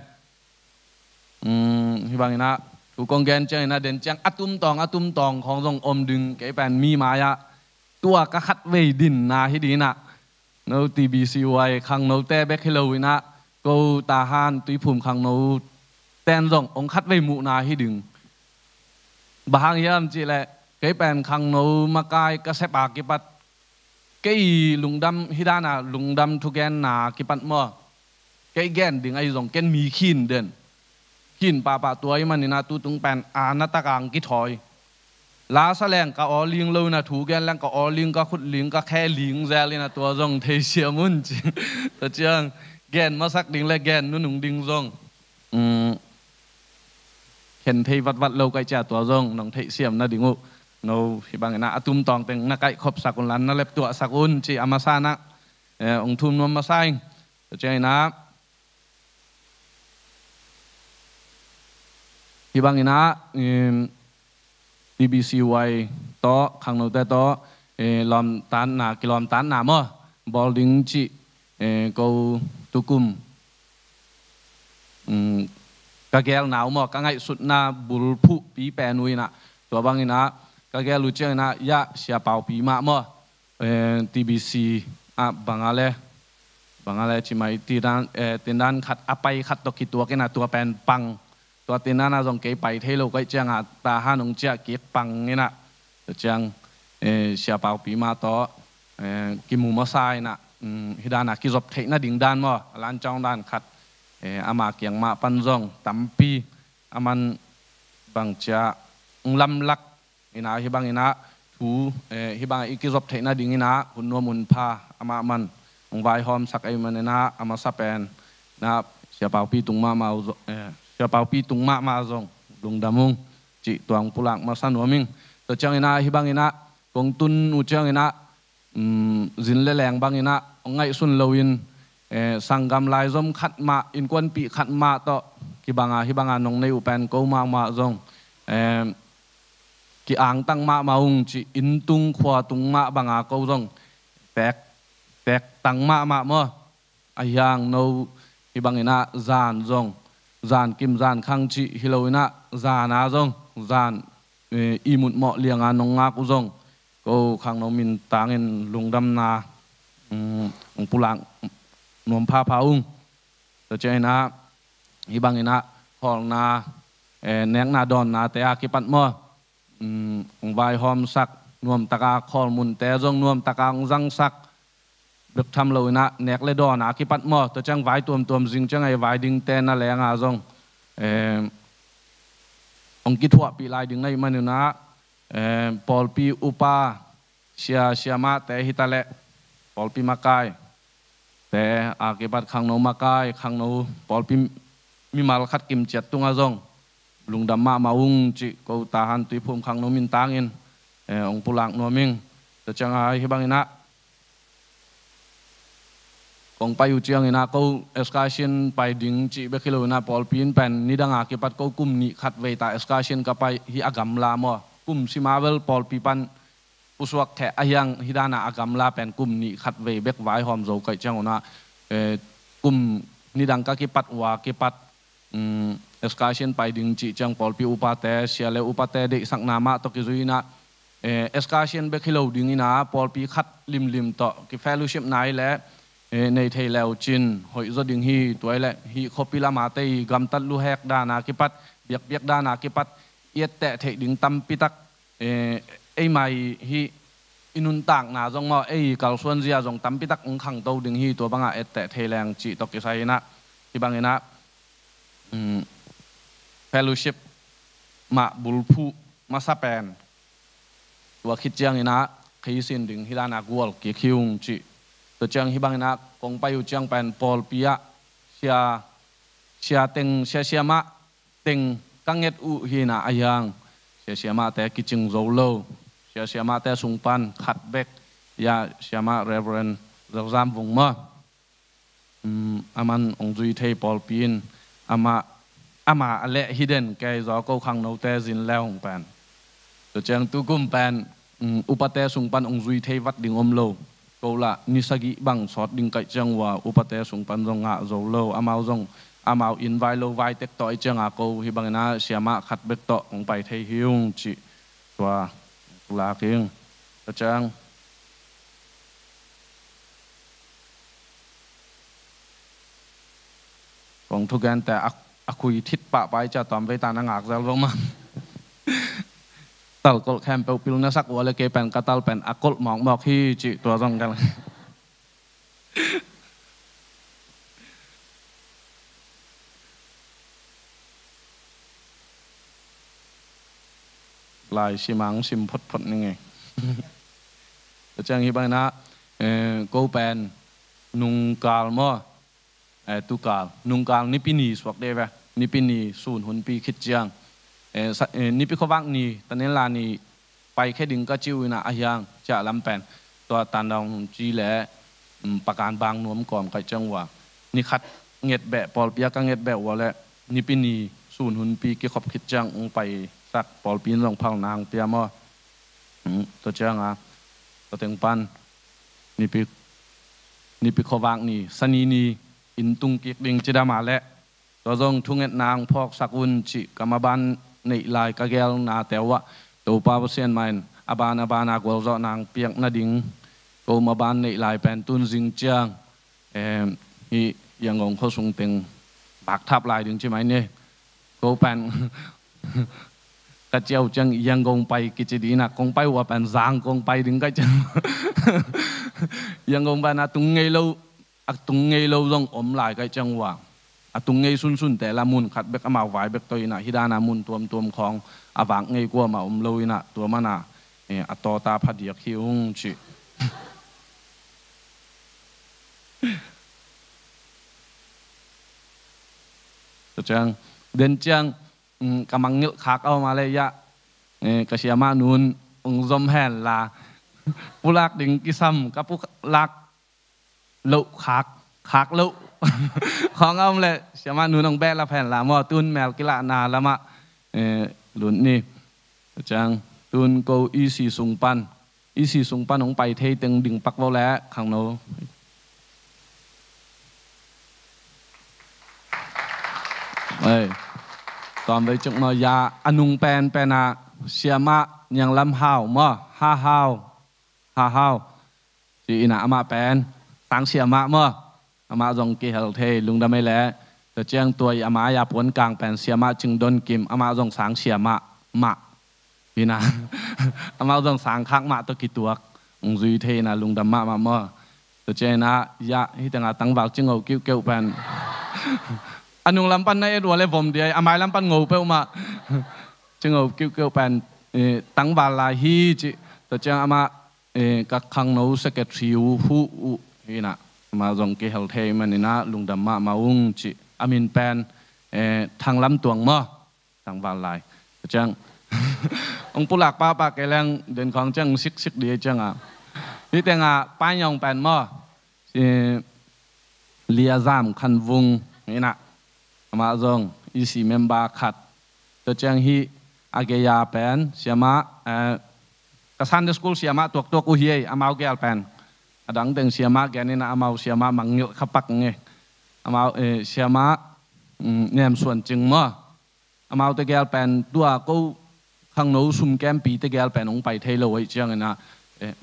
Um, hih banginah thu kong gen cianginah den ciang a tumtawng a tumtawng khawng zong om ding, kei pen mi mai-ah tua ka khatvei dinna hi dinginah no T B C Y khangnote bek hi lo inah ko Tahan Tuiphum khangno ten zong hong khatvei muhna hi ding. Bang hang hiam cihleh kei pen khangno makai ka sep a kipat kei lungdam, hih dana lungdam thugenna kipat maw, kei gen ding ahi zong ken mi khin den, khin pahpah tua ih maninah tutung pen a na takang kithawi. Lasa leng ka aw ling lo inah thu gen leng ka aw ling, ka khut ling, ka khe ling zel inah tua zong theisiam un ci. Tua ciang gen masak ding le gen nunung ding zong, um, khen thei vatvat lo kaih cia tua zong nong theihsiam nading uh. No hih banginah a tumtawng teng na kaih khopsak un lan na leptuahsak un ci a masanah, eh, hong thum nuam masa ing. Tua cianginah hih banginah, um, T B C Y tawh khangnote tawh, eh, lawmtatna, kilawmtatna maw bawl ding cih, eh, ko tukum, um, ka gelna uh maw, ka ngaihsutna bulphuhpi pen uh inah tua banginah ka gel uh cianginah yah Sia Paupi mah maw, eh, T B C ah banga le, banga le cimai tidan, eh, tindan khat a pai khat tawh kituak inah tua pen pang. Tua tindan ah zong kei pai thei lo kaih ciangah Tahan hong ciah kik pang inah tua ciang, eh, Sia Paupi mah tawh, eh, kimu masa inah, um, hih dana kizop theih nading dan maw, a lancawng dan khat, eh, ama kiang mah pan zong tampi a man bang cia hong lamlak inah hih banginah thu, eh, hih bangah i kizop theih nading inah hun nuam hun pha amah man hong vaihawmsak ei maninah a masa pen inah Sia Paupi tung mahmah uh zo-, eh, Sia Paupi tung mahmah zong lungdam ung cih tua hong pulak masa nuam ing. Tua cianginah hih banginah kong tun uh cianginah, um, zin le leng banginah hong ngaihsun loin, eh, sanggam laizom khat mah, innkuanpih khat mah tawh kibanga hih banga nong nei uh pen ko mahmah zong, eh, ki-angtang mahmah ung cih, inntung khuatung mah banga ko zong tek, tektang mahmah maw. Ahi hang no hih banginah zan zong, zan kim zan khang cih hi loinah zana zong zan, eh, ihmut mawh lianga nong ngak uh zong ko khangno mintangin lungdamna, um, hong pulak nuam phapha ung. Tua cianginah hih banginah khawlna, eh, nekna dawnnate a kipat maw, um, hong vaihawmsak, nuamtaka khawl munte zong nuamtaka hong zangsak, bek tham loinah nek le dawn a kipat maw, tua ciang vai tuamtuam zing ciang ei vai dingte na lenga zong, eh, hong kithuahpih lai ding na ih maninah, eh, pawlpi upa, sia, siamahte hitaleh pawlpi makai te a kipat khangno makai, khangno pawlpi mimal khat kimciat tungah zong lungdam mahmah ung cih ko Tahan Tuiphum khangno mintangin, eh, hong pulak nuam ing. Tua ciangah hih banginah kong pai uh cianginah ko excursion pai ding cih bek hi loinah pawlpi in pen nidang a kipat ko kum nih khat vei ta excursion ka pai hi a gamla maw. Kum sima vel pawlpi pan pusuak theh ahi hang hih dana a gamla pen kum nih khat vei bek vaihawm zo kaih ciang unah, eh, kum nidang ka kipat uh a kipat, um, excursion pai ding cih ciang pawlpi upate, sia le upate deihsakna mah tawh kizui inah, eh, excursion bek hi lo ding inah pawlpi khat limlim tawh ki fellowship nai le, eh, nei thei leu cin hoih zaw ding hi. Tuai le hih khuapi lamate i gamtat luhek dana kipat, biakpiak dana kipat i etteh theih ding tampitak, eh, eimai hih i nuntakna zong maw, ei kalsuan zia zong tampitak hong khangto ding hi, tua bangah etteh thei leng cih tawh kisai inah, hih banginah, um, fellowship mah bulphuh masa pen tua khit cianginah kheisin ding hih danah gual kik hi ung cih. Tua ciang hih banginah kong pai uh ciang pen pawlpi ah sia, sia teng, sia siamah teng ka nget uh hinah a hiang, sia siamahte kicing zo lo, sia siamahte sung pan khat bek, ya siamah Reverend Zalzam Vung maw. Um, aman hong zui thei pawlpi in amah, amah a leh hi den kei zaw ko khangnote zin le hong pen. Tua ciang tukum pen, um, upate sung pan hong zui thei vat ding om lo. Ko lah ni sagih bang sawt ding kaih ciang uh a upate sung pan zong ngah zo lo. Amau zong, amau inn vai lo vai tek tawh i cianga ko hih banginah siamah khat bek tawh hong pai thei hi ung cih. Tua lak ing. Tua ciang kong thugente a, a khui thit pahpah i cia tawm vei ta na ngak zel vo mah. Tal kolh khempeuh pil na sak uh a le kei pen ka tal pen a kolh mawkmawk hi cih tua zong ka le. Lai simang sim photphot ning e. Tua ciang hih banginah, eh, ko pen nungkal maw, eh, tukal, nungkal Nipi ni suak dih ve, Nipi ni sun hunpi khit ciang, eh, sa-, eh, Nipi khuavak ni, tanenla ni, paikhia ding ka ci uh inah a hiang ciah lam pen tua tandawng ci le, um, pakan bang nuam kawm kaih ciang uh a, ni khat nget beh, pawlpi ah ka nget beh uh a le Nipi ni sun hunpi kikhop khit ciang hong paisak, pawlpi in zong phalna hong pia maw. Um, tua cianga tua teng pan Nipi, Nipi khuavak ni, Sani ni inn tung kik ding cidam a le tua zong thungetna hong phawksak un cih ka maban neih lai ka gelnate uh ah Topa Pasian mah in a ban a ban a gualzawhna hong piak nading ko maban neih lai pen tun zing ciang, em, hih Yangon khuasung teng bakthap lai ding ci mai ni. Ko pen ka ciau ciang Yangon pai kici dih inah kong pai uh a pen Zangkong pai ding kaih ciang Yangon pen a tung ngei lo, a tung ngei lo zong om lai kaih ciang uh a, a tung ngei sunsunte la mun khat bek amau vai bek tawh inah hih dana mun tuamtuam khawng a vak ngei kuamah om lo inah tua mana, eh, a tawta phadiak hi ung cih. Tua ciang den ciang, um, ka mangngilh khak a om a le ya, eh, ka siamah nun hong zom hen la pulak ding kisam ka pulak loh khak, khak loh khawng a om leh siamah nun hong behlap hen la maw, tun mel kilahna lamah, eh, lut ni. Ciang tun ko E C sung pan, E C sung pan hong pai thei teng ding pak vo leh khangno. Ei, tawm vei cik maw, ya a nung penpen ah siamah Niang Lam Hau maw, Ha Hau, Ha Hau. Ci inah amah pen sang siamah maw, amah zong kihel thei, lungdam ei leh. Tua ciang tua i a mai-a puan kang pen siamah Cing Don Kim, amah zong sang siamah mah. Hi inah amah zong sang khak mah tawh kituak hong zui thei inah lungdam mahmah maw. Tua ciang inah ya hih tengah tangval Cingo Kiuhkeuh pen a nung lam pan na et uh a le vom dih a, a mai lam pan ngo peuhmah. Cingo Kiuhkeuh pen, eh, tangval lai hi cih. Tua ciang amah, eh, ka khangno secretary uh huh uh hi inah amah zong kihel thei man inah lungdam mahmah ung cih. A min pen, eh, Thang Lam Tuang maw, tangval lai. Ciang hong pulak pahpah kei leng den khawng ciang siksik dih ciangah hih tengah Painyong pen maw, eh, Lia Zam Khan Vung inah amah zong E C member khat. Tua ciang hih a gei-a pen siamah, eh, ka Sunday school siamah tuaktuak uh hi ei, amau gel pen a dang teng siamah gen inah amau siamah mangngilh kha pak nge. Amau, eh, siamah, mm, Nem Suan Cing maw. Amaute gel pen tua ko khangno sumkempite gel pen hong pai thei lo ahih ciang inah, eh,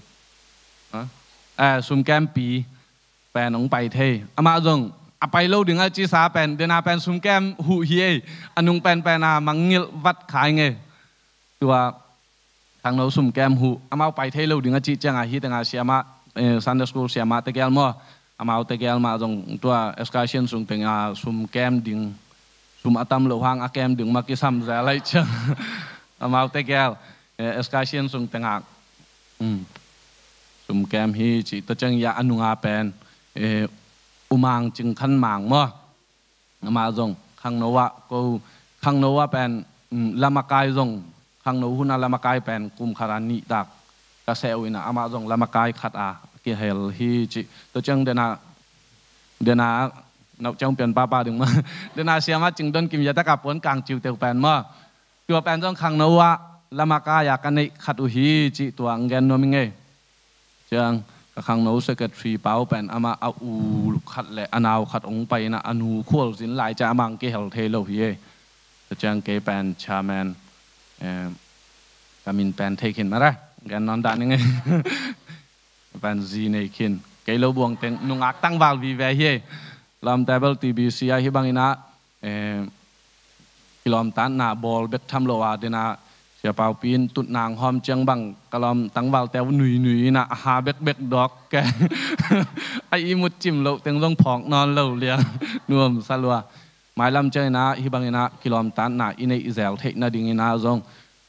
ha? Eh, sumkempi pen hong pai thei. Amah zong a pai lo ding a cisa pen dena pen sumkem huh hi ei. A nung penpen a mangngilh vat khai nge. Tua Khangno sum kem huh, amau pai thei lo ding a cih ciangah, hi tengah siamah, eh, Sunday school siamah tegel maw, amau tegel mah zong tua excursion sung tengah sum kem ding, sum a tam loh hang a kem ding mah kisam zel lai ciang. Amau tegel, eh, excursion sung tengah, um, sum kem hi cih, tua ciang ya a nunga pen, eh, U Mang Cing Khan Mang maw. Amah zong khangno ah ko, khangno ah pen, um, lamakai zong, khangno hun ah lamakai pen kum khat ah nih tak ka seh uh inah, amah zong lamakai khat ah kihel hi cih. Tua ciang dena, dena, nau ciang pian papa ding mah. Dena siamah Cing Don Kim ya taka puan kang ciu teu pen maw. Tua pen zong khangno ah lamakai ah ka neih khat uh hi cih tua ang gen nuam ing ei. Ciang ka khangno secretary pau pen amah a u khat le a nau khat ong pai inah, a nu khualzin lai ciang amah ang kihel thei lo hi ei. Tua ciang kei pen chairman, eh, ka min pen thei khin mara, gen nawn dah ning ei. Pen zi nei khin. Kei lo buang teng nungak tangval vive hi ei. Lawm table T B C ah hi bang inah, eh, kilawmtatna bawl bek tham lo a, dena Sia Pau Pi in tutna ang hawm ciang bang ka lawm tangvalte uh nui nui inah a ha bekbek dawk ke. A ihmut cim loh teng zong phawk nawn lo liang. Nuam sa lua. Mailam ciang inah hi bang inah kilawmtatna i neih zel theih nading inah zong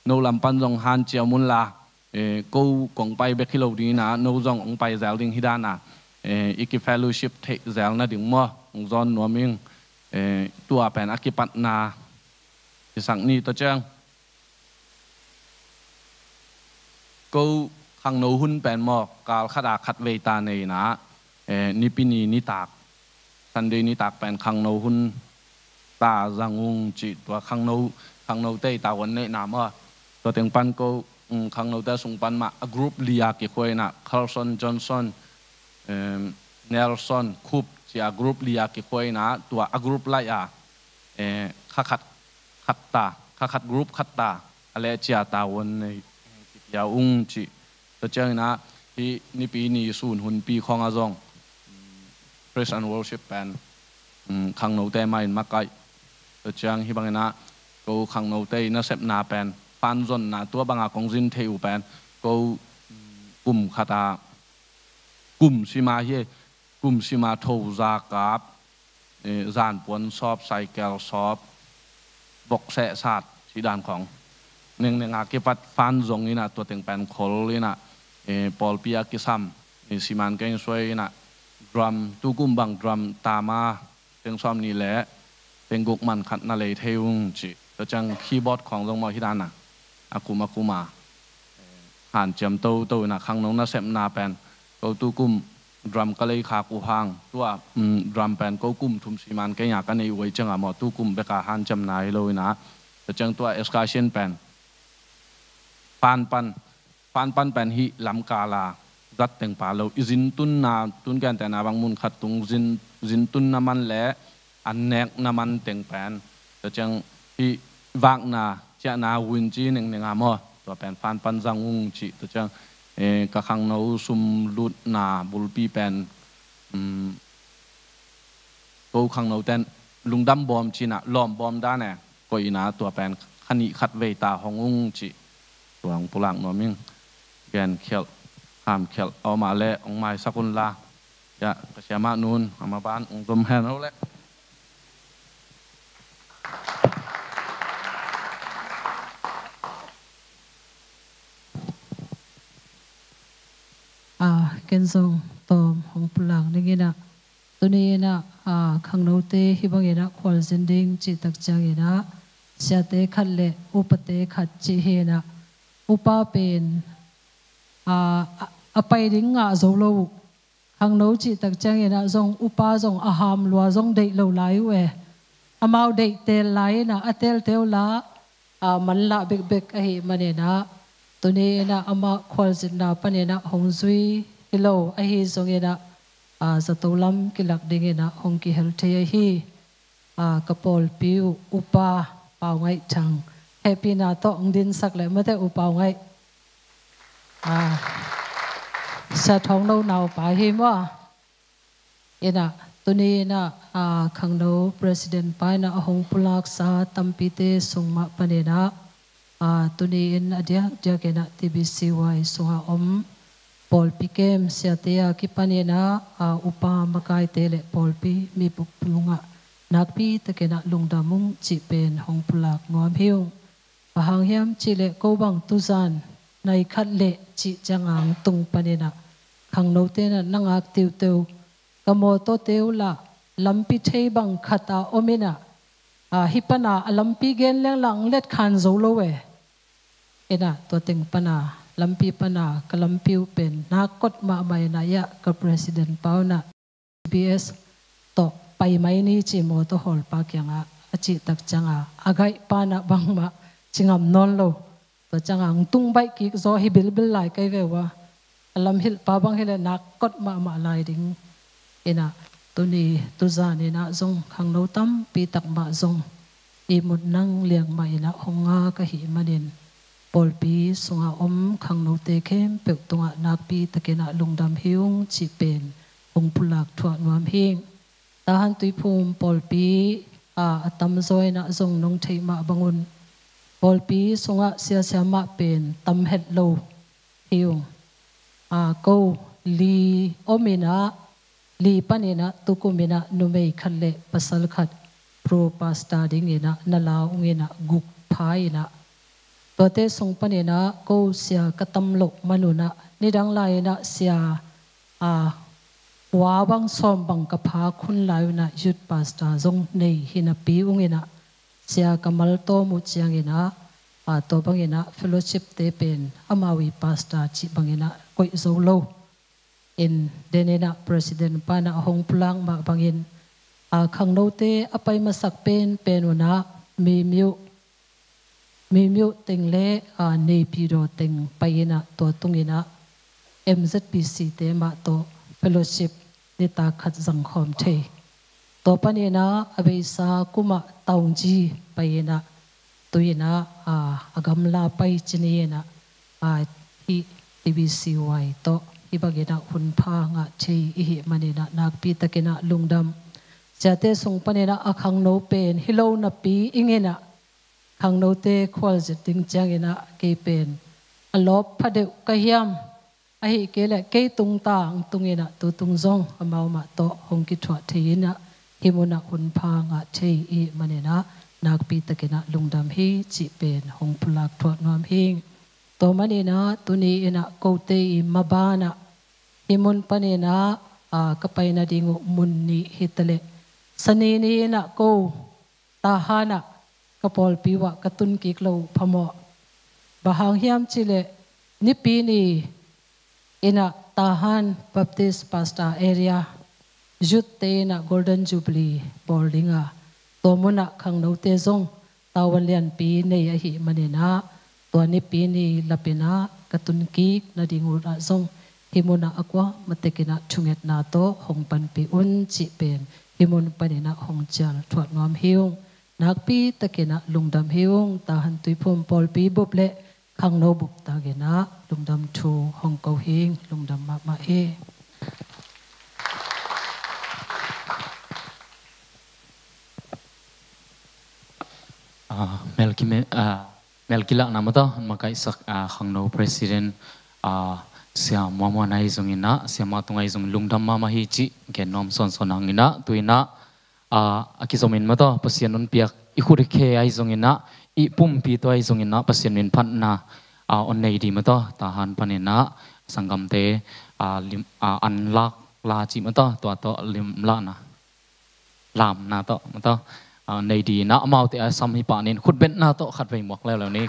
no lam pan zong hanciam un la, eh, ko kong pai bek hi lo ding inah, no zong ong pai zel ding hi dan a, eh, i ki fellowship theih zel nading maw, ong zawn nuam ing, eh, tua pen a kipatna i sak ni. Tua ciang ko khangno hun pen maw, kal khat a khat vei ta nei inah, eh, Nipi ni nitak, Sunday nitak pen khangno hun ta zang ung cih, tua khangno, khangno tei ta wan neihna maw. Tua teng pan ko, um, khangnote sung pan mah a group li a kikhua inah, Carlson, Johnson, em, Nelson, Coop ci a group li a kikhua inah, tua a group laih a, eh, kha khat, khat ta, kha khat group khat ta, a leh cia ta wan nei, eh, kipia ung cih. Tua ciang inah, hih Nipi ni sun hunpi khawng ah zong, um, praise and worship pen, um, khangnote mah in makaih. Tua ciang hi bang inah, ko khangnote i nasepna pen, fan zonna tua bang a kong zin thei uh pen, ko, um, kum khat a, kum sima hi, kum sima tho za kap, eh, zanpuan sawp, cycle sawp, bokseh sat, cih dan khawng. Nengneng a kipat fan zong inah, tua teng pen khol inah, eh, pawlpi a kisam, eh, siman keng suai inah, drum, tu kum bang drum tama, teng sawm nih le teng guk man khat na lei thei ung cih. Tua ciang keyboard khawng zong maw hi dan a, a kum a kum a, eh, hanciam toto inah khangno nasepna pen, ko tu kum drum ka lei khak uh hang, tua, um, drum pen ko kum thum siman kei a ka nei uh ei ciang a maw, tu kum bek a hanciamna hi lo inah. Tua ciang tua excursion pen fan pan, fan pan pen hih lamkal a zat teng pha lo, i zin tunna, tun gentehna bang mun khat tung zin, zin tunna man le an nekna man teng pen, tua ciang hih vakna ciahna win ci nengneng a maw, tua pen fan pan zang ung cih. Tua ciang, eh, ka khangno sum lutna bulpi pen, um, ko khangno ten lungdam bawm ci inah, lawm bawm dan e, koih inah tua pen kha nih khat vei ta hong ung cih. Tua ong pulak nuam ing. Gen khialh, ham khialh a om a leh ong maisak un la. Ya, ka siamah nun, a ma ban ong zom hen o leh. Ah, ken zong tawm hong pulak ning inah. Tuni inah, ah, khangnote hi bang inah khualzin ding cih tak ciang inah, siate khat le upate khat cih hi inah, upa pen, ah, a, a pai ding ngah zo lo uh. Khangno cih tak ciang inah zong upa zong a ham lua zong deih lo lai uh e. Amau deih tel lai inah a telte uh la, ah, manlah bekbek ahih man inah, tuni inah amah khualzinna pan inah hong zui hi lo ahi zong inah, ah, zato lam kilak ding inah hong kihel thei ahi. Ah, ka pawlpi uh upa Pau Ngaih Thang, hehpihna tawh ong dinsak leh mate, upa Pau Ngaih. Ah, Sia Thawng No naupa hi maw. Inah, tuni inah, ah, khangno president pa inah a hong pulaksa tampite sung mah pan inah, Aa, tuni in a diakdiak in ah T B C Y sungah om pawlpi kem siate a kipan in ah, aa, upa makaite le pawlpi mi pupulungah nakpi takin ah lungdam ung cih pen hong pulak nuam hi ung. Bang hang hiam cih leh ko bang tuzan nai khat le cih ciang a hong tung panin ah khangnote in ah na ngak tiuteu, ka mawtawte uh lah lampi thei bang khat a om in ah, aa, hih pan a lampi gen leng lah hong let khan zo lo e. In ah tua teng pan a, lampi pan a ka lampi uh pen nak kot mahmah in ah, ya, ka president pa un ah, "B S tawh pai mai ni," ci mawtaw hawlpa kiangah a cih tak ciang a, a gaih pan ah bangmah ci ngam nawn lo. Tua ciang a hong tung baih kik zaw hi bilbil lai kei ve ua. A lamhilhpa bang hi leh nak kot mahmah lai ding. In ah tuni tuzan in ah zong khangno tampi tak mah zong ihmut nang liang mah in ah hong ngak ahih manin pawlpi sungah om khangnote khempeuh tungah nakpi takin ah lungdam hi ung cih pen hong pulak thuah nuam hi ing. Tahan Tuiphum pawlpi, aa, a tamzaw in ah zong nong theih mah bangun pawlpi sungah siasia mah pen tam het lo hi ung. Aa, ko li om in ah, li panin ah tukum in ah numei khat le pasal khat pro pastor dingin ah na la ung in ah guk pha in ah, tuate sung panin ah ko sia ka tam loh man un ah nidang lai in ah sia, aa, kua bang sawm bang ka phak hun lai un ah youth pastor zong nei hi napi ung in ah sia ka maltawm uh ciangin ah, aa, tua bangin ah fellowshipte pen amau i pastor cih bangin ah koih zo lo. In den in ah president pan ah hong pulak mah bangin, aa, khangnote a pai masak penpen un ah Mimiu, Mimiu teng le, aa, Naypyidaw teng pai in ah tua tung in ah M Z B C te mah tawh fellowship nitak khat zangkhawm thei. Tua panin ah a beisa kum ah Taungji pai in ah, tu in ah, aa, a gamla pai ci ni in ah, aa, hih T B C Y tawh hih bangin ah hunpha ngah thei i hih manin ah nakpi takin ah lungdam. Siate sung panin ah a khangno pen hi lo napi ing in ah, khangnote khualzin ding ciangin ah kei pen a lawp pha deuh ka hiam, ahih kei leh kei tung ta hong tung in ah tu tung zong amau mah tawh hong kithuah thei in ah hih mun ah hunpha ngah thei i hih manin ah nakpi takin ah lungdam hi cih pen hong pulak thuah nuam hi ing. Tua manin ah tuni in ah kote i maban ah hih mun panin ah, aa, ka pai nading uh mun nih hi ta leh, Sani ni in ah ko Tahan ah ka pawlpi uh ah ka tun kik loh uh phamawh. Bang hang hiam cih leh Nipi ni in ah Tahan Baptist Pastor Area youth te in ah Golden Jubilee bawl ding a, tua mun ah khangnote zong tavuan lianpi nei ahih manin ah tua Nipi ni lap in ah ka tun kik nading uh ah zong hih mun ah a kuamah tek in ah thungetna tawh hong panpih un cih pen hih mun panin ah hong cial thuah nuam hi ung. Nakpi takin ah lungdam hi ung. Tahan Tuiphum pawlpi bup le khangno bup tak in ah lungdam thu hong ko hi ing. Lungdam mahmah hi. Ah, melki me, ah, melkilakna mata makaihsak, ah, khangno president, ah, Sia Muamuan ahi zongin ah, Sia Muamuan ahi zongin lungdam mahmah hi cih gen nuam sawnsawn hang in ah, tu in ah, ah, a kizomin mata Pasian hon piak i khut i khe ahi zongin ah, i pumpi tawh ahi zongin ah Pasian min phatna, ah, hon nei ding mata Tahan panin ah sanggamte, ah, lim, ah, anlak la cih mata tua tawh limlahna lamna tawh mata, ah, nei ding in ah amaute a sam hi pah ning, khutbetna tawh khatvei muak leuleu ni.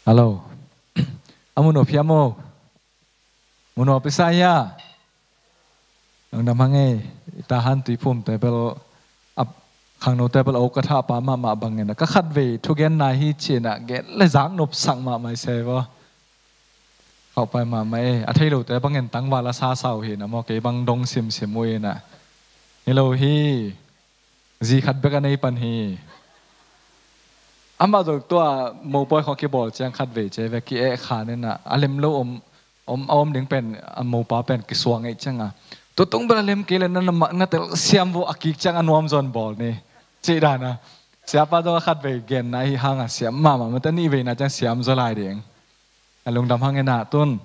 Hello. A mun uh phiam uh. Mun uh pisa hia. Lungdam hang ei. Tahan Tuiphum te bel a khangno te bel a uk ka thah pa mahmah bangin a ka khatvei thugenna hi cinah gen le zak nopsak mahmah i se vaw. Khauhpai mahmah ei. A thei lote bangin tangval a sasa uh hi na maw, kei bang dong simsim uh inah. Hi lo hi. Zi khat bek a nei pan hi. Amah zong tua mopawi khawng kibawl ciang khatvei ce ve ki-eh khan inah a lem lo om, om, a om ding pen a mopa pen kisuang ei cianga. Tutung bel a lem kei le na, na, na tel siam vo a kik ciang a nuam zon bawl ni. Cih dana. Siapa zong a khatvei genna hi hanga siam mahmah mate nih veina ciang siam zaw lai ding. A lungdam hang inah tun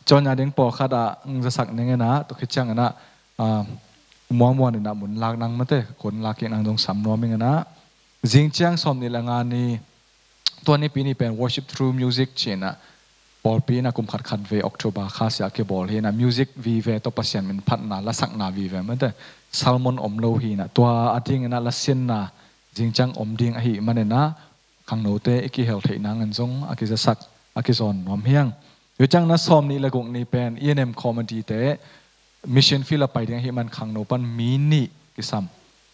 cawnya ding pawlkhat ah ng zasak ning inah tua khit ciang inah, ah, muamuan inah mun lak nang mate kun lak kik nang zong sam nuam ing inah. Zing ciang sawm nih le nga ni tua nipi ni pen worship through music cinah pawlpi inah kum khat khat vei October kha sia kibawl hi inah music vive tawh Pasian min phatna lasakna vive mate sermon om lo hi inah tua a ding inah lasinna zing ciang om ding ahi man inah khangnote i kihel theih nangin zong a kizasak a kizawn nuam hiang. Tua ciang na sawm nih le guk ni pen E and M committee te mission field a pai ding ahi man khangno pan mi nih kisam.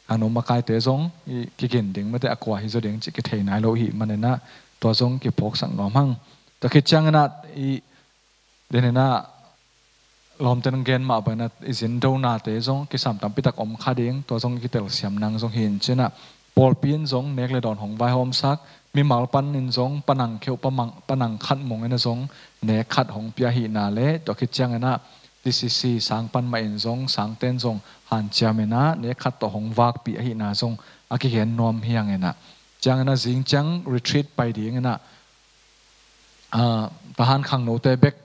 Khangno makaite zong i kigin ding mate a kua hi zaw ding cih kithei nai lo ahi man inah tua zong kiphawksak nuam hang. Tua khit ciang inah i den inah lawmte nang gen mah bang inah i zin donate zong kisam tampitak om kha ding tua zong i kitelsiam nang zong hi in cinah pawlpi in zong nek le dawn hong vaihawmsak mimal pan in zong panang kheuh pamang panang khat mong inah zong nek khat hong pia hihna le tua khit ciang inah T C C sang pan mah in zong sangten zong hanciam inah nek khat tawh hong vakpih ahihna zong a kigen nuam hiang inah ciang inah zing ciang retreat pai ding inah, ah, tahan khangnote bek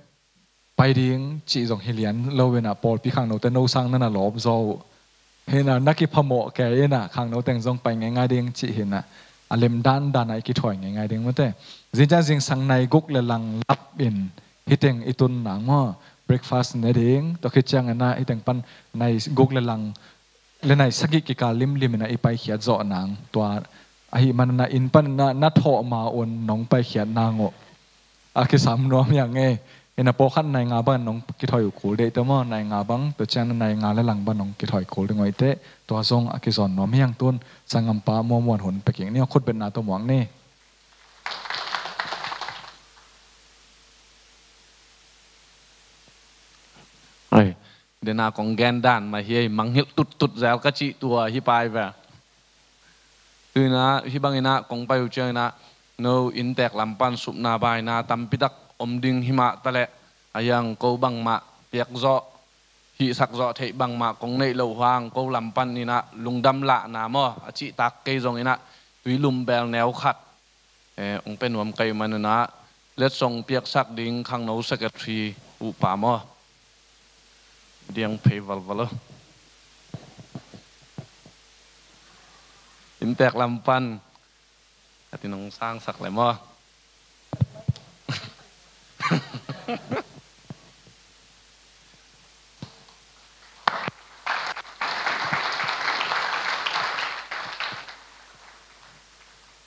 pai ding cih zong hi lian lo inah pawlpi khangnote no sang nana lawp zaw uh. Hi inah na kiphamawh kei inah khangno teng zong pai ngeingai ding cih hi inah a lem dandan ah i kithawi ngeingai ding mate. Zingciang zingsang nai guk le lang lap in hiteng i tun nang maw breakfast ne ding tua khit ciang inah hiteng pan nai guk le lang le nai sagih kikal limlim inah i paikhiat zawh nang tua ahi man inah inn pan inah na thawh ma un nong paikhiat nang uh. A kisam nuam hiang ei. Inah pawlkhat nai nga bang nong kithawi uh kul dei te maw nai nga bang tua ciang nai nga le lang bang nong kithawi kul ding uh ei te tua zong a kizawn nuam hiang tun sanggampa muamuan hun pekik ni khutbetna tawh muak ni. Ai, dena kong gen dan mah hi ei, mangngilh tuttut zel ka cih tua hi pai ve. Tu inah hih bang inah kong pai uh ciang inah no inntek lam pan supna baina tampitak om ding hi mah taleh a hiang ko bangmah piak zawh hihsak zawh theih bangmah kong neih loh huang ko lam pan inah lungdam lahna maw a cihtak kei zong inah tuilum bel neu khat eh, hong pia nuam ka hih man inah letsong piaksak ding khangno secretary uh pa maw? Diang phei valval uh. Inntek lam pan a ti nong sangsak le maw?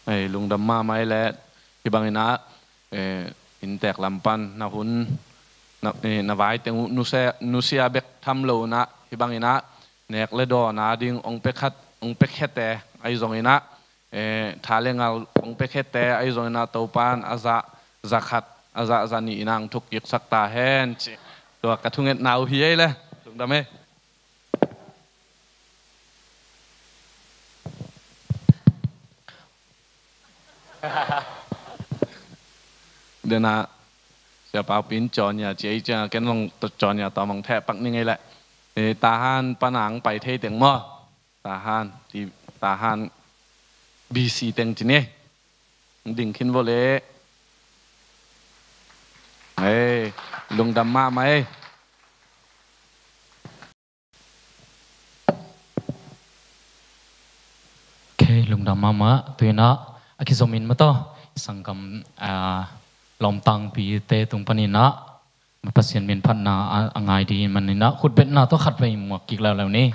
Ei, lungdam mahmah ei leh hih bang inah eh, inntek lam pan na hun na, eh, na vai teng uh nusia, nusia bek tham lo inah hih bang inah nek le dawn a ding hong pia khat hong pia khete ahi zong inah eh, tha le ngal hong pia khete ahi zong inah Topan a zah za khat a zah za nih inah hong thuk kiksak ta hen cih tua ka thungetna uh hi ei leh lungdam ei. Dena siapa pin cawnya cia i cia ken long cawnya tawmang theh pak ni ngei leh. Eh, Tahan panang pai thei teng maw? Tahan ti Tahan B C teng ci ni. Ding khin vo le. Eh, lungdam mahmah ei. Ok, lungdam mahmah. Tu inah a kizomin mataw i sanggam, ah, lawmtangpite tung paninah Pasian min phatna a, a ngai ding maninah khutbetna tawh khatvei muak kik leuleu ni.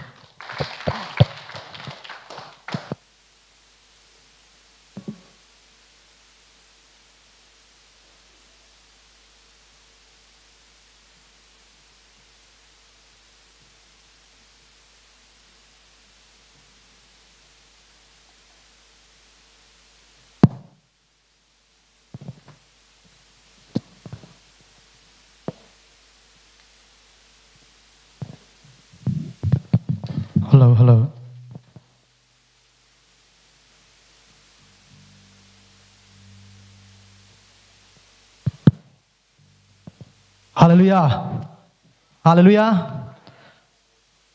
Hello, hello. Halleluiah. Halleluiah.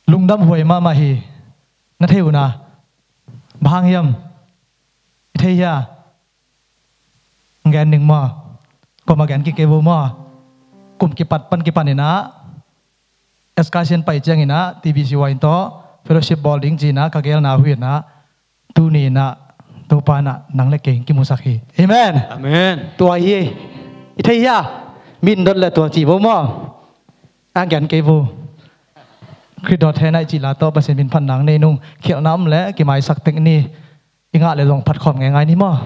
Lungdam huai mahmah hi. Na thei uh na? Bang hang hiam? I thei hia? Gen ning maw? Kua mah gen kik kei vo maw? Kum kipat pan kipan in ah, excursion pai ciangin ah, T B C Y in tawh fellowship bawl ding ci-in ah ka gelna uh hi-in ah, tuni in ah Topa in ah nang le kei kimusak hi. Amen. Amen. Tua hi. I thei hia? Min dot le tua ci vo maw? A gen kei vo. Khrih dawt hen aih cih la tawh Pasian min phat nang nei nung, khialhna om le kimaisak tek ni. I ngah le zong phat khawm ngeingai ni maw?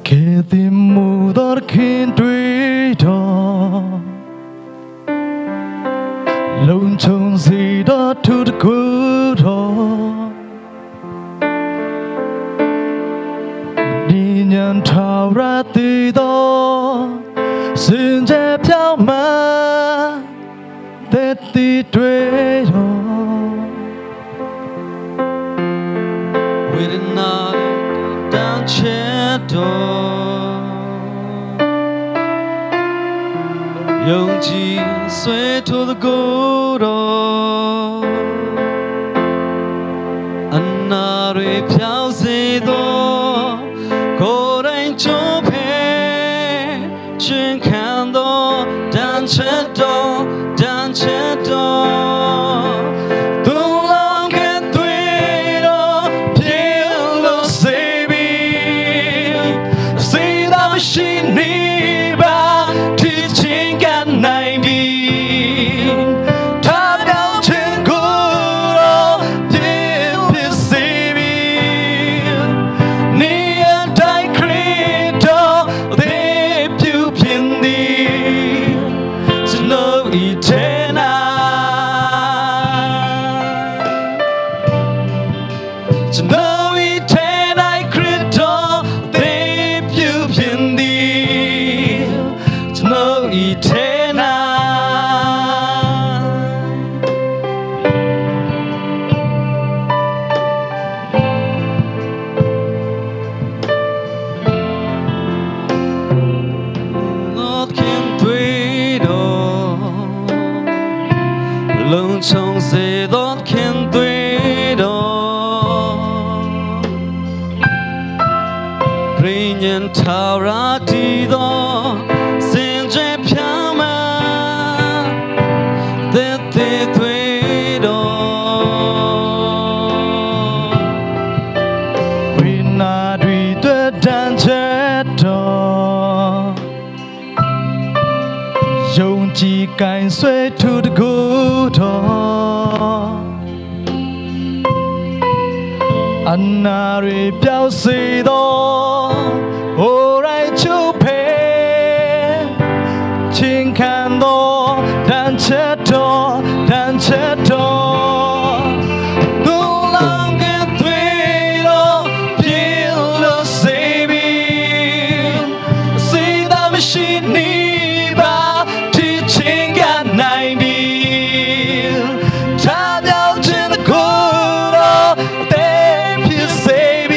Khi tìm mù đốt khi tùy đó, lòng trông gì đó thut cú đó. Đi nhận thảo ra tùy đó, xin chép theo mà. Tết ti tuê đó. Wait another down chat door. Young G swear to the good oh. Another piao se do. Go down to pay. Chin kan do, dan chet do, dan chet do. Tung long kan tui do, pil lo se bi. Si da shi ni ba, ti chin kan nai bi. Ta dau chin gu lo, pil pil se bi. Ni an tai kri do, ကျွန်တော်၏ထဲ၌ကျွန်တော်၏ထဲ၌ခရစ်တော်သစ်ပြုပြင်သည်ကျွန်တော်၏ထဲ၌ Not can do it all. Long song say not can do it all. Bring and Tara Tido. Sing Japan. That they do it all. We not we the danger door. Young G Kai Sui to the good door. Another Piao Sido. Alright, to pay. Chin Kando, Dan Cheto, Dan Cheto. Nulang and Twilo, Pilo Saving. Sida machine ba, teaching and nine mil. Tadao Chin Kuro, Tepi Saving.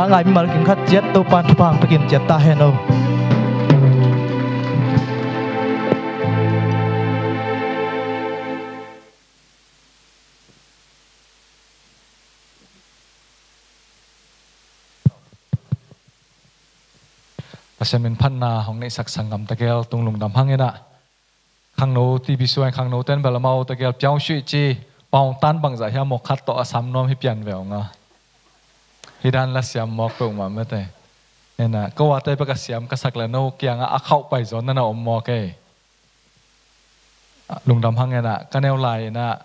Ngai mimal kim khat ciat Topa'n thupha hong pia kim ciat ta hen aw. Pasian min phatna hong neihsak sanggam tegel tung lungdam hang in ah. Khangno T B C Y khangno ten bel amau tegel piau shuih ci, pau tan bangzah hiam maw, khat tawh a sam nuam hi pian ve ung a. Hi dan la siam mawk peuhmah mate. Hi in ah, ko a te bek a siam ka sak le no kiangah a khauh pai zaw na na om mawk ei. Lungdam hang in ah, ka neu lai in ah,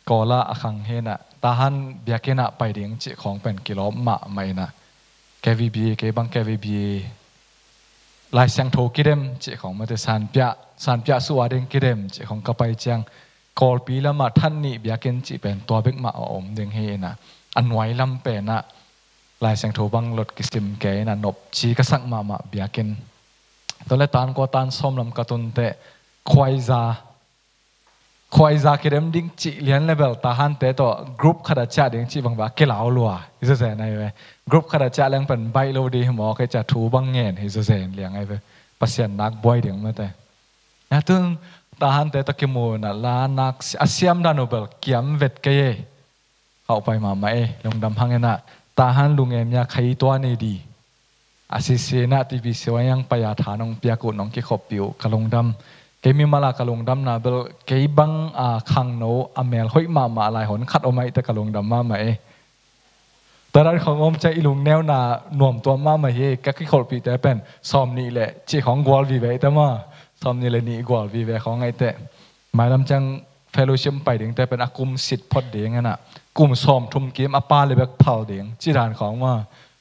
Kawl ah a khang hi in ah, Tahan biakinn ah pai ding cih khawng pen kilawm mahmah in ah, K V B A, kei bang K V B A, Lai Siangtho kidem cih khawng mate, sanpiah, sanpiah suah ding kidem cih khawng ka pai ciang, Kawlpi lamah That Nih biakinn cih pen tua bek mah a om ding hi in ah, a nuai lam pen ah Lai Siangtho bang lot kisim kei in ah, nopci ka sak mahmah biakinn. Tua le tan kua tan sawm lam ka tun teh, khuaiza, khuaiza kidem ding cih lian le bel Tahante tawh group khat a ciah ding cih bang bel a kilau lua hi zazen ai ve. Group khat a ciah leng pen baih lo ding hi mawk ei, cia thu bang ngen hi zazen liang ai ve. Pasian nak buai ding mate. Na tun Tahante tawh kimu in ah la nak si-, a siam dan uh bel kiam vet kei ei. Khauh pai mahmah ei, lungdam hang in ah. Tahan lunge mia khai tua ni di. A sisi in ah T B C Y ah pai a tha nong piak uh, nong kikhoppih uh ka lungdam. Kei mimal a ka lungdamna bel kei bang a khangno a mel hoih mahmah lai hon khat om ahih teh ka lungdam mahmah ei. Tua dan khawng om ciang i lungneuna nuamtuam mahmah hi. Ka kikholhpihte pen sawm nih le cih khawng gual vive ei te maw. Sawm nih le nih gual vive khawng ahih teh, mailam ciang fellowship pai dingte pen a kum sit phot ding in ah, kum sawm thum kim a pa le bek phal ding cih dan khawng maw.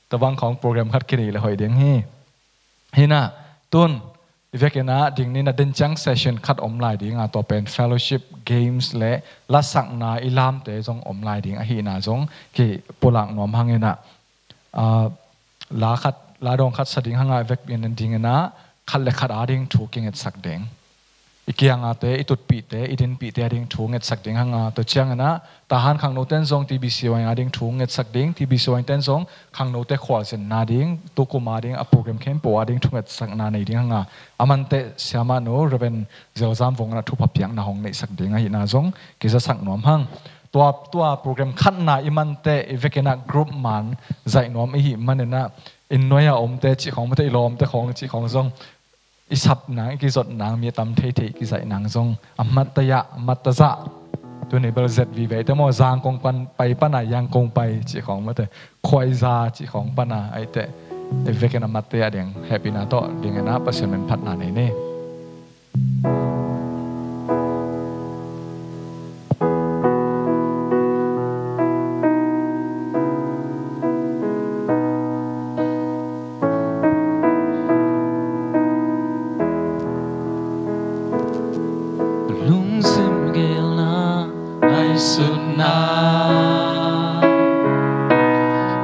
Tua bang khawng program khat kineih le hoih ding hi. Hi in ah, tun i vekin ah ding ni in ah, den ciang session khat om lai ding a, tua pen fellowship, games le lasakna i lamte zong om lai ding ahihna zong kipulak nuam hang in ah. Ah, la khat, la dawng khat sa ding hang a, i vek in ding in ah, khat le khat a ding thu kingetsak ding. I kiang a te, i tutpihte, i dinpihte a ding thu ngetsak ding hang a, tua ciang in ah, Tahan khangno ten zong T B C Y a ding thu ngetsak ding, T B C Y ten zong khangnote khualzinna ding, tukum a ding, a program khempeuh a ding thu ngetsakna nei ding hang a, a manteh siamahnu Reverend Zelzam Vung in ah thupha piakna hong neihsak ding ahihna zong kizasak nuam hang. Tua, tua program khatna i manteh i vekin ah group man zaih nuam i hih manin ah, inn nuai a omte cih khawng mate, i lawmte khawng cih khawng zong i sap nang, i kizot nang, mi a tam theithei i kizaih nang zong a mattaya, a mattazah. Tuni bel Z V V te maw, Zangkong pan pai pana Yangkong pai cih khawng mate, khuaiza cih khawng pana ahih teh, i vekin a mattaya ding hehpihna tawh ding in ah Pasian min phatna nei ni. Lungsim gelna ngaihsutna,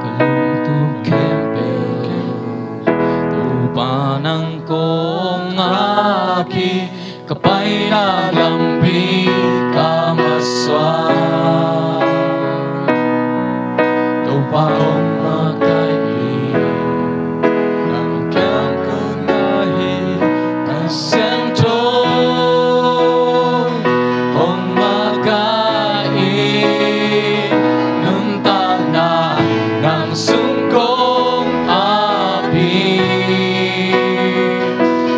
ka lungtup khempeuh Topa nang kong ngak hi. Ka paina lampi ka masuak, Topa hong makaih hi. Nang kiang kong ngak hi. Kha Siangtho hong makaih hi. Nuntakna nang sung kong ap hi.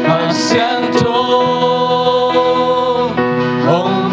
Kha Siangtho hong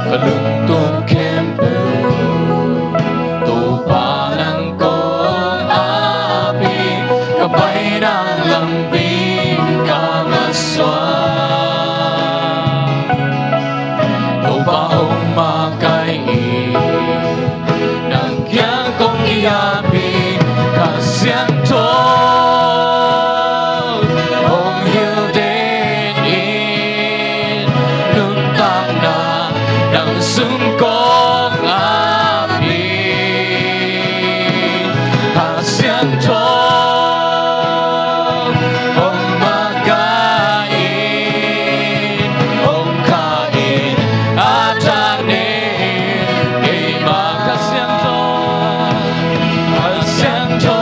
Ka lungtup khempeuh Topa nang kong ap hi. Ka paina lampi ka masuak, Topa hong makaih in. Nang kiang kong ki-ap hi. Kha Siangtho hong hilh den in. Nuntakna nang sung kong ap hi. Kha Siangtho hong makaih in, hong kah in, a thak nen keimah. Kha Siangtho, Kha Siangtho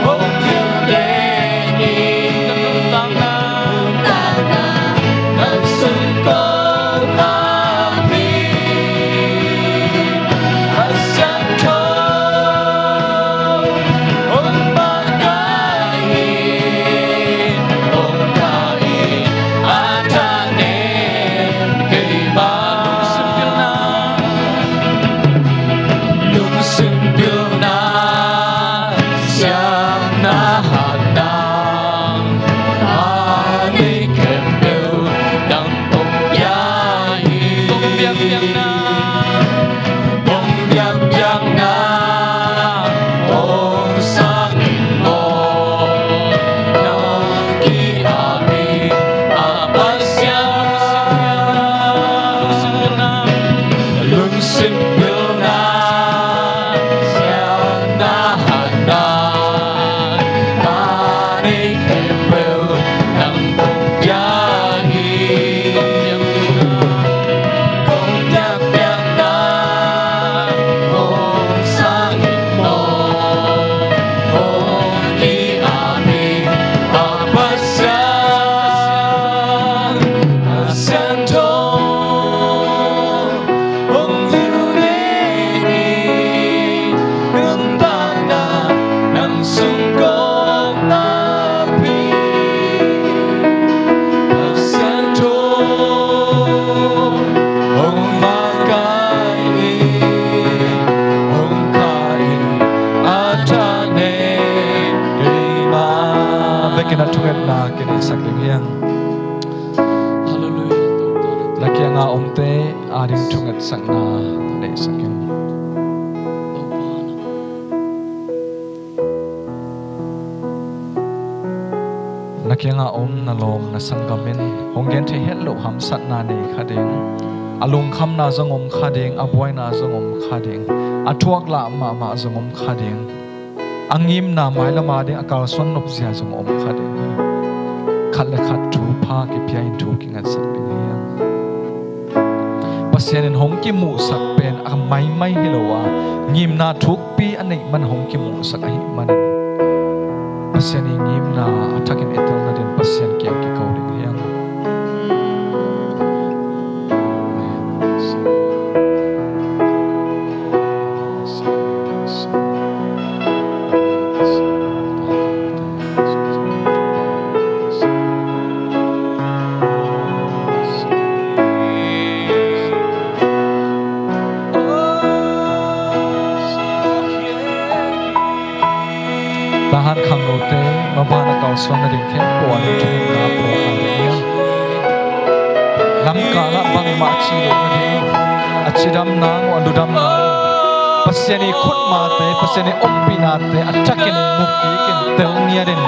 hong hilh den in. Nuntakna, nuntakna nang sung kong ap hi. Kha Siangtho hong makaih in, hong kah in, a thak nen keimah. Lungsim pilna, lungsim pilna, siamna, hatna, a nei khempeuh nang kong pia hi. Kong biakpiakna, kong biakpiakna hong sang in maw. Nang ki-ap hi, a Pasian. Lungsim pilna, lungsim pilna, siamna, hatna, a nei khempeuh nang kong pia hi. Kong biakpiakna hong sang in maw. Hong ki-ap hi, a Pasian. Kha Siangtho hong hilh den in. Nuntakna nang sung kong ap hi. Kha Siangtho hong makaih in, hong kah in, a thak nen keimah. Vekin a thungetna kineihsak ding hi hang. Hallelujah. Na kianga omte ading thungetsakna neihsak in. Na kianga om na lawm na sanggam in hong gen thei het loh hamsatna nei kha ding, a lungkhamna zong om kha ding, a buaina zong om kha ding, a thuaklah mahmah zong om kha ding, a ngimna mailam ading a kalsuan nopzia zong om kha ding hi. Khat le khat thupha kipia in thu kingatsak ding hi hang. Pasian in hong kimuhsak pen a maimai hi lo a, ngimna thukpi a neih man hong kimuhsak ahih manin, Pasian i ngimna a thakin i telna din Pasian kiang kiko ding hi hang. Tahan khangnote maban a kalsuan nading khempeuh ah thungetna phawk a ding hiam? Lamkal ah bangmah ci loh nading, a cidam nang uh, a ludam nang uh, Pasian i khutmate, Pasian i ompihnate a thakin mukikin tel ngiat in,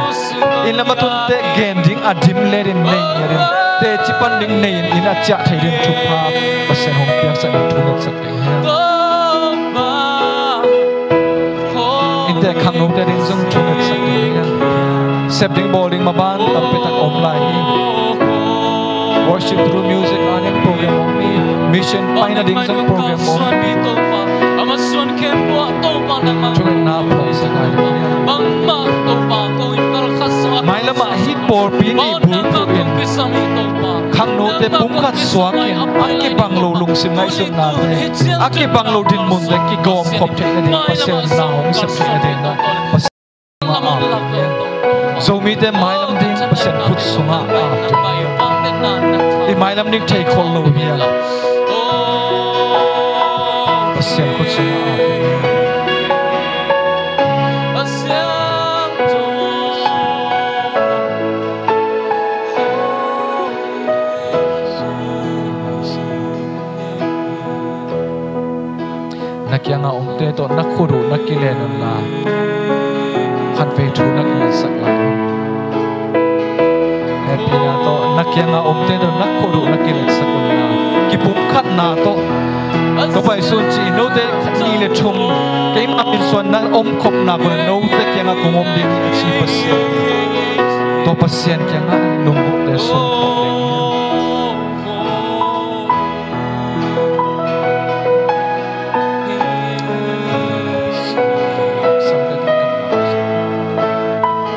inn lam a tunte gen ding a dim letin nei ngiat in, teci pan ding nei in, inn a ciah thei ding thupha Pasian hong piaksak na thungetsak ding hiam? Innte khangnote ding zong thungetsak ding hiam? Sep ding bawl ding maban tampi tak om lai hi. Worship through music a ding program om hi. Mission paina ding zong program om. Thungetna phawksak lai ding hiam? Mailam ah hih pawlpi nih bulphuh in khangnote pumkhat suakin a kibang lo lungsim ngaihsutnate, a kibang lo dinmunte kigawmkhop theih nading Pasian na hong sep theih nading ah Pasian Zomite mailam ding Pasian khut sungah ap ding. I mailam ding thei khol lo hi a. Pasian khut sungah a, na kiangah omte tawh na khut uh na kilen unla, khatvei thu na kiletsak lai. Hehpihna tawh na kiangah omte tawh na khut uh na kiletsak unla, kipumkhatna tawh, ka paihsun ci, note khat nih le thum keima min suan na omkhop nak un note kiangah kong om ding hi a ci Pasian. Tua Pasian kiangah lunggulhte sungkhawm ding hi.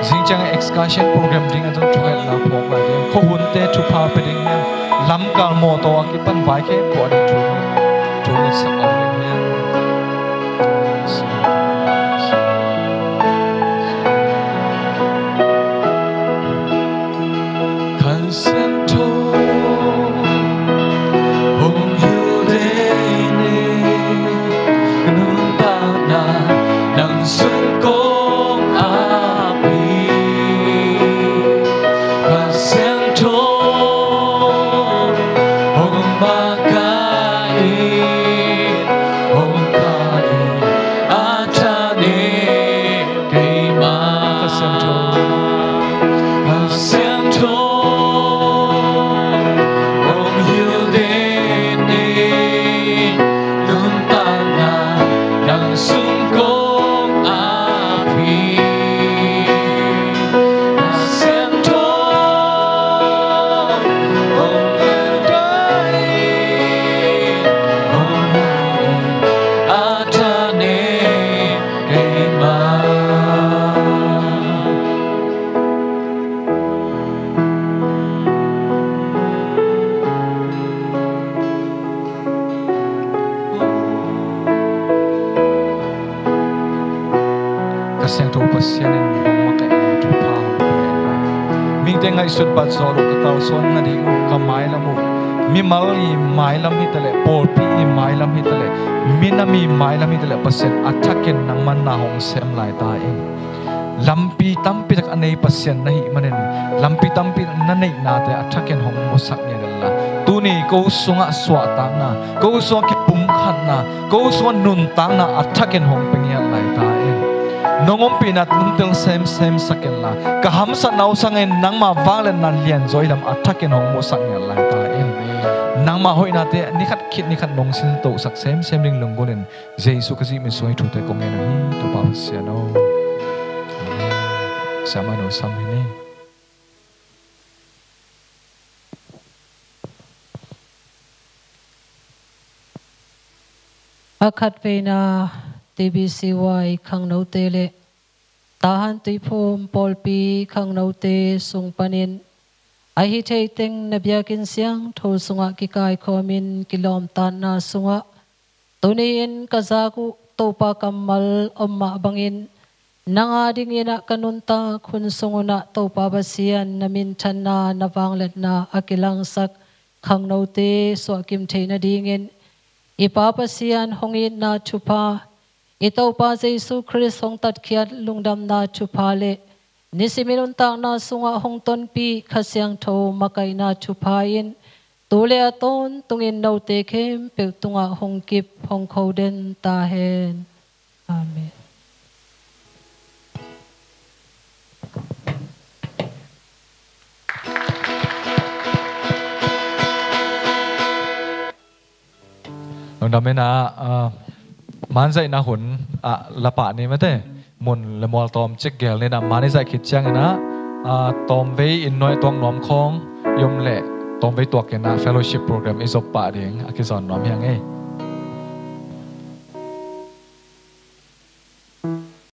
Zingciang excursion program ding a zong thungetna phawk lai ding, khuahunte thupha pia ding hiam, lamkal mawtaw a kipan vai khempeuh a ding thunget, thungetsak lai ding hiam. Kha Siangtho hong hilh den in, nuntakna nang sung kong ap hi. Kha Siangtho hong makaih in, hong kah in, a thanem keimah. Kha Siangtho, Kha Siangtho hong hilh den in, nuntakna nang sung kong ap hi. Kha Siangtho hong hilh den in, hong kah in, a thanem keimah. Kha Siangtho Pasian in hong makaih in thupha hong pia. Mihingte ngaihsut bat zawh loh ka kalsuan nading uh, ka mailam uh, mimal i mailam hi taleh, pawlpi i mailam hi taleh, minam i mailam hi taleh, Pasian a thakin nangman na hong sem lai ta in. Lampi tampi tak a nei Pasian na hih manin, lampi tampi tak na neihnate a thakin hong musak ngiat inla, tuni ko sungah suahtakna, ko sungah kipumkhatna, ko sungah nuntakna a thakin hong pia ngiat lai ta in. Nong ompihna tungtel semsem sak inla, ka hamsatna uh sangin nangma vangliatna lianzaw i lam a thakin hong musak ngiat lai ta in. Nangma hoihnate ni khat khit ni khat nong sintohsak semsem ding lunggulh in, Jesu Khazih min sungah hih thute kong ngen uh hi, Topa Pasian aw. Amen. Siamah in hong sam hi ni. A khatveina T B C Y khangnote le Tahan Tuiphum pawlpi khangnote sung panin a hih theih teng na biakinn siangtho sungah kikaikhawmin kilawmtatna sungah, tuni-in ka zak uh Topa kammal om mah bangin, nang a dingin ah ka nuntak hun sung un ah Topa Pasian na minthanna, na vangliatna a kilangsak khangnote suahkim theih nadingin i Pa Pasian hong itna thupha, i Topa Jesu Khrist hong tatkhiat lungdamna thupha le nisim i nuntakna sungah hong tonpih Kha Siangtho makaihna thupha in tu le a tawntungin note khempeuh tungah hong kip hong kho den ta hen. Amen. Lungdam in ah, ah, manzaihna hun ah lapah ni mate, mun le mual tawm cik gel ni in ah, man i zaih khit ciangin ah, ah, tawmvei inn nuai tuak nuam khawng i om leh tawmvei tuak in ah fellowship program i zop pah ding a kizawn nuam hi hang ei.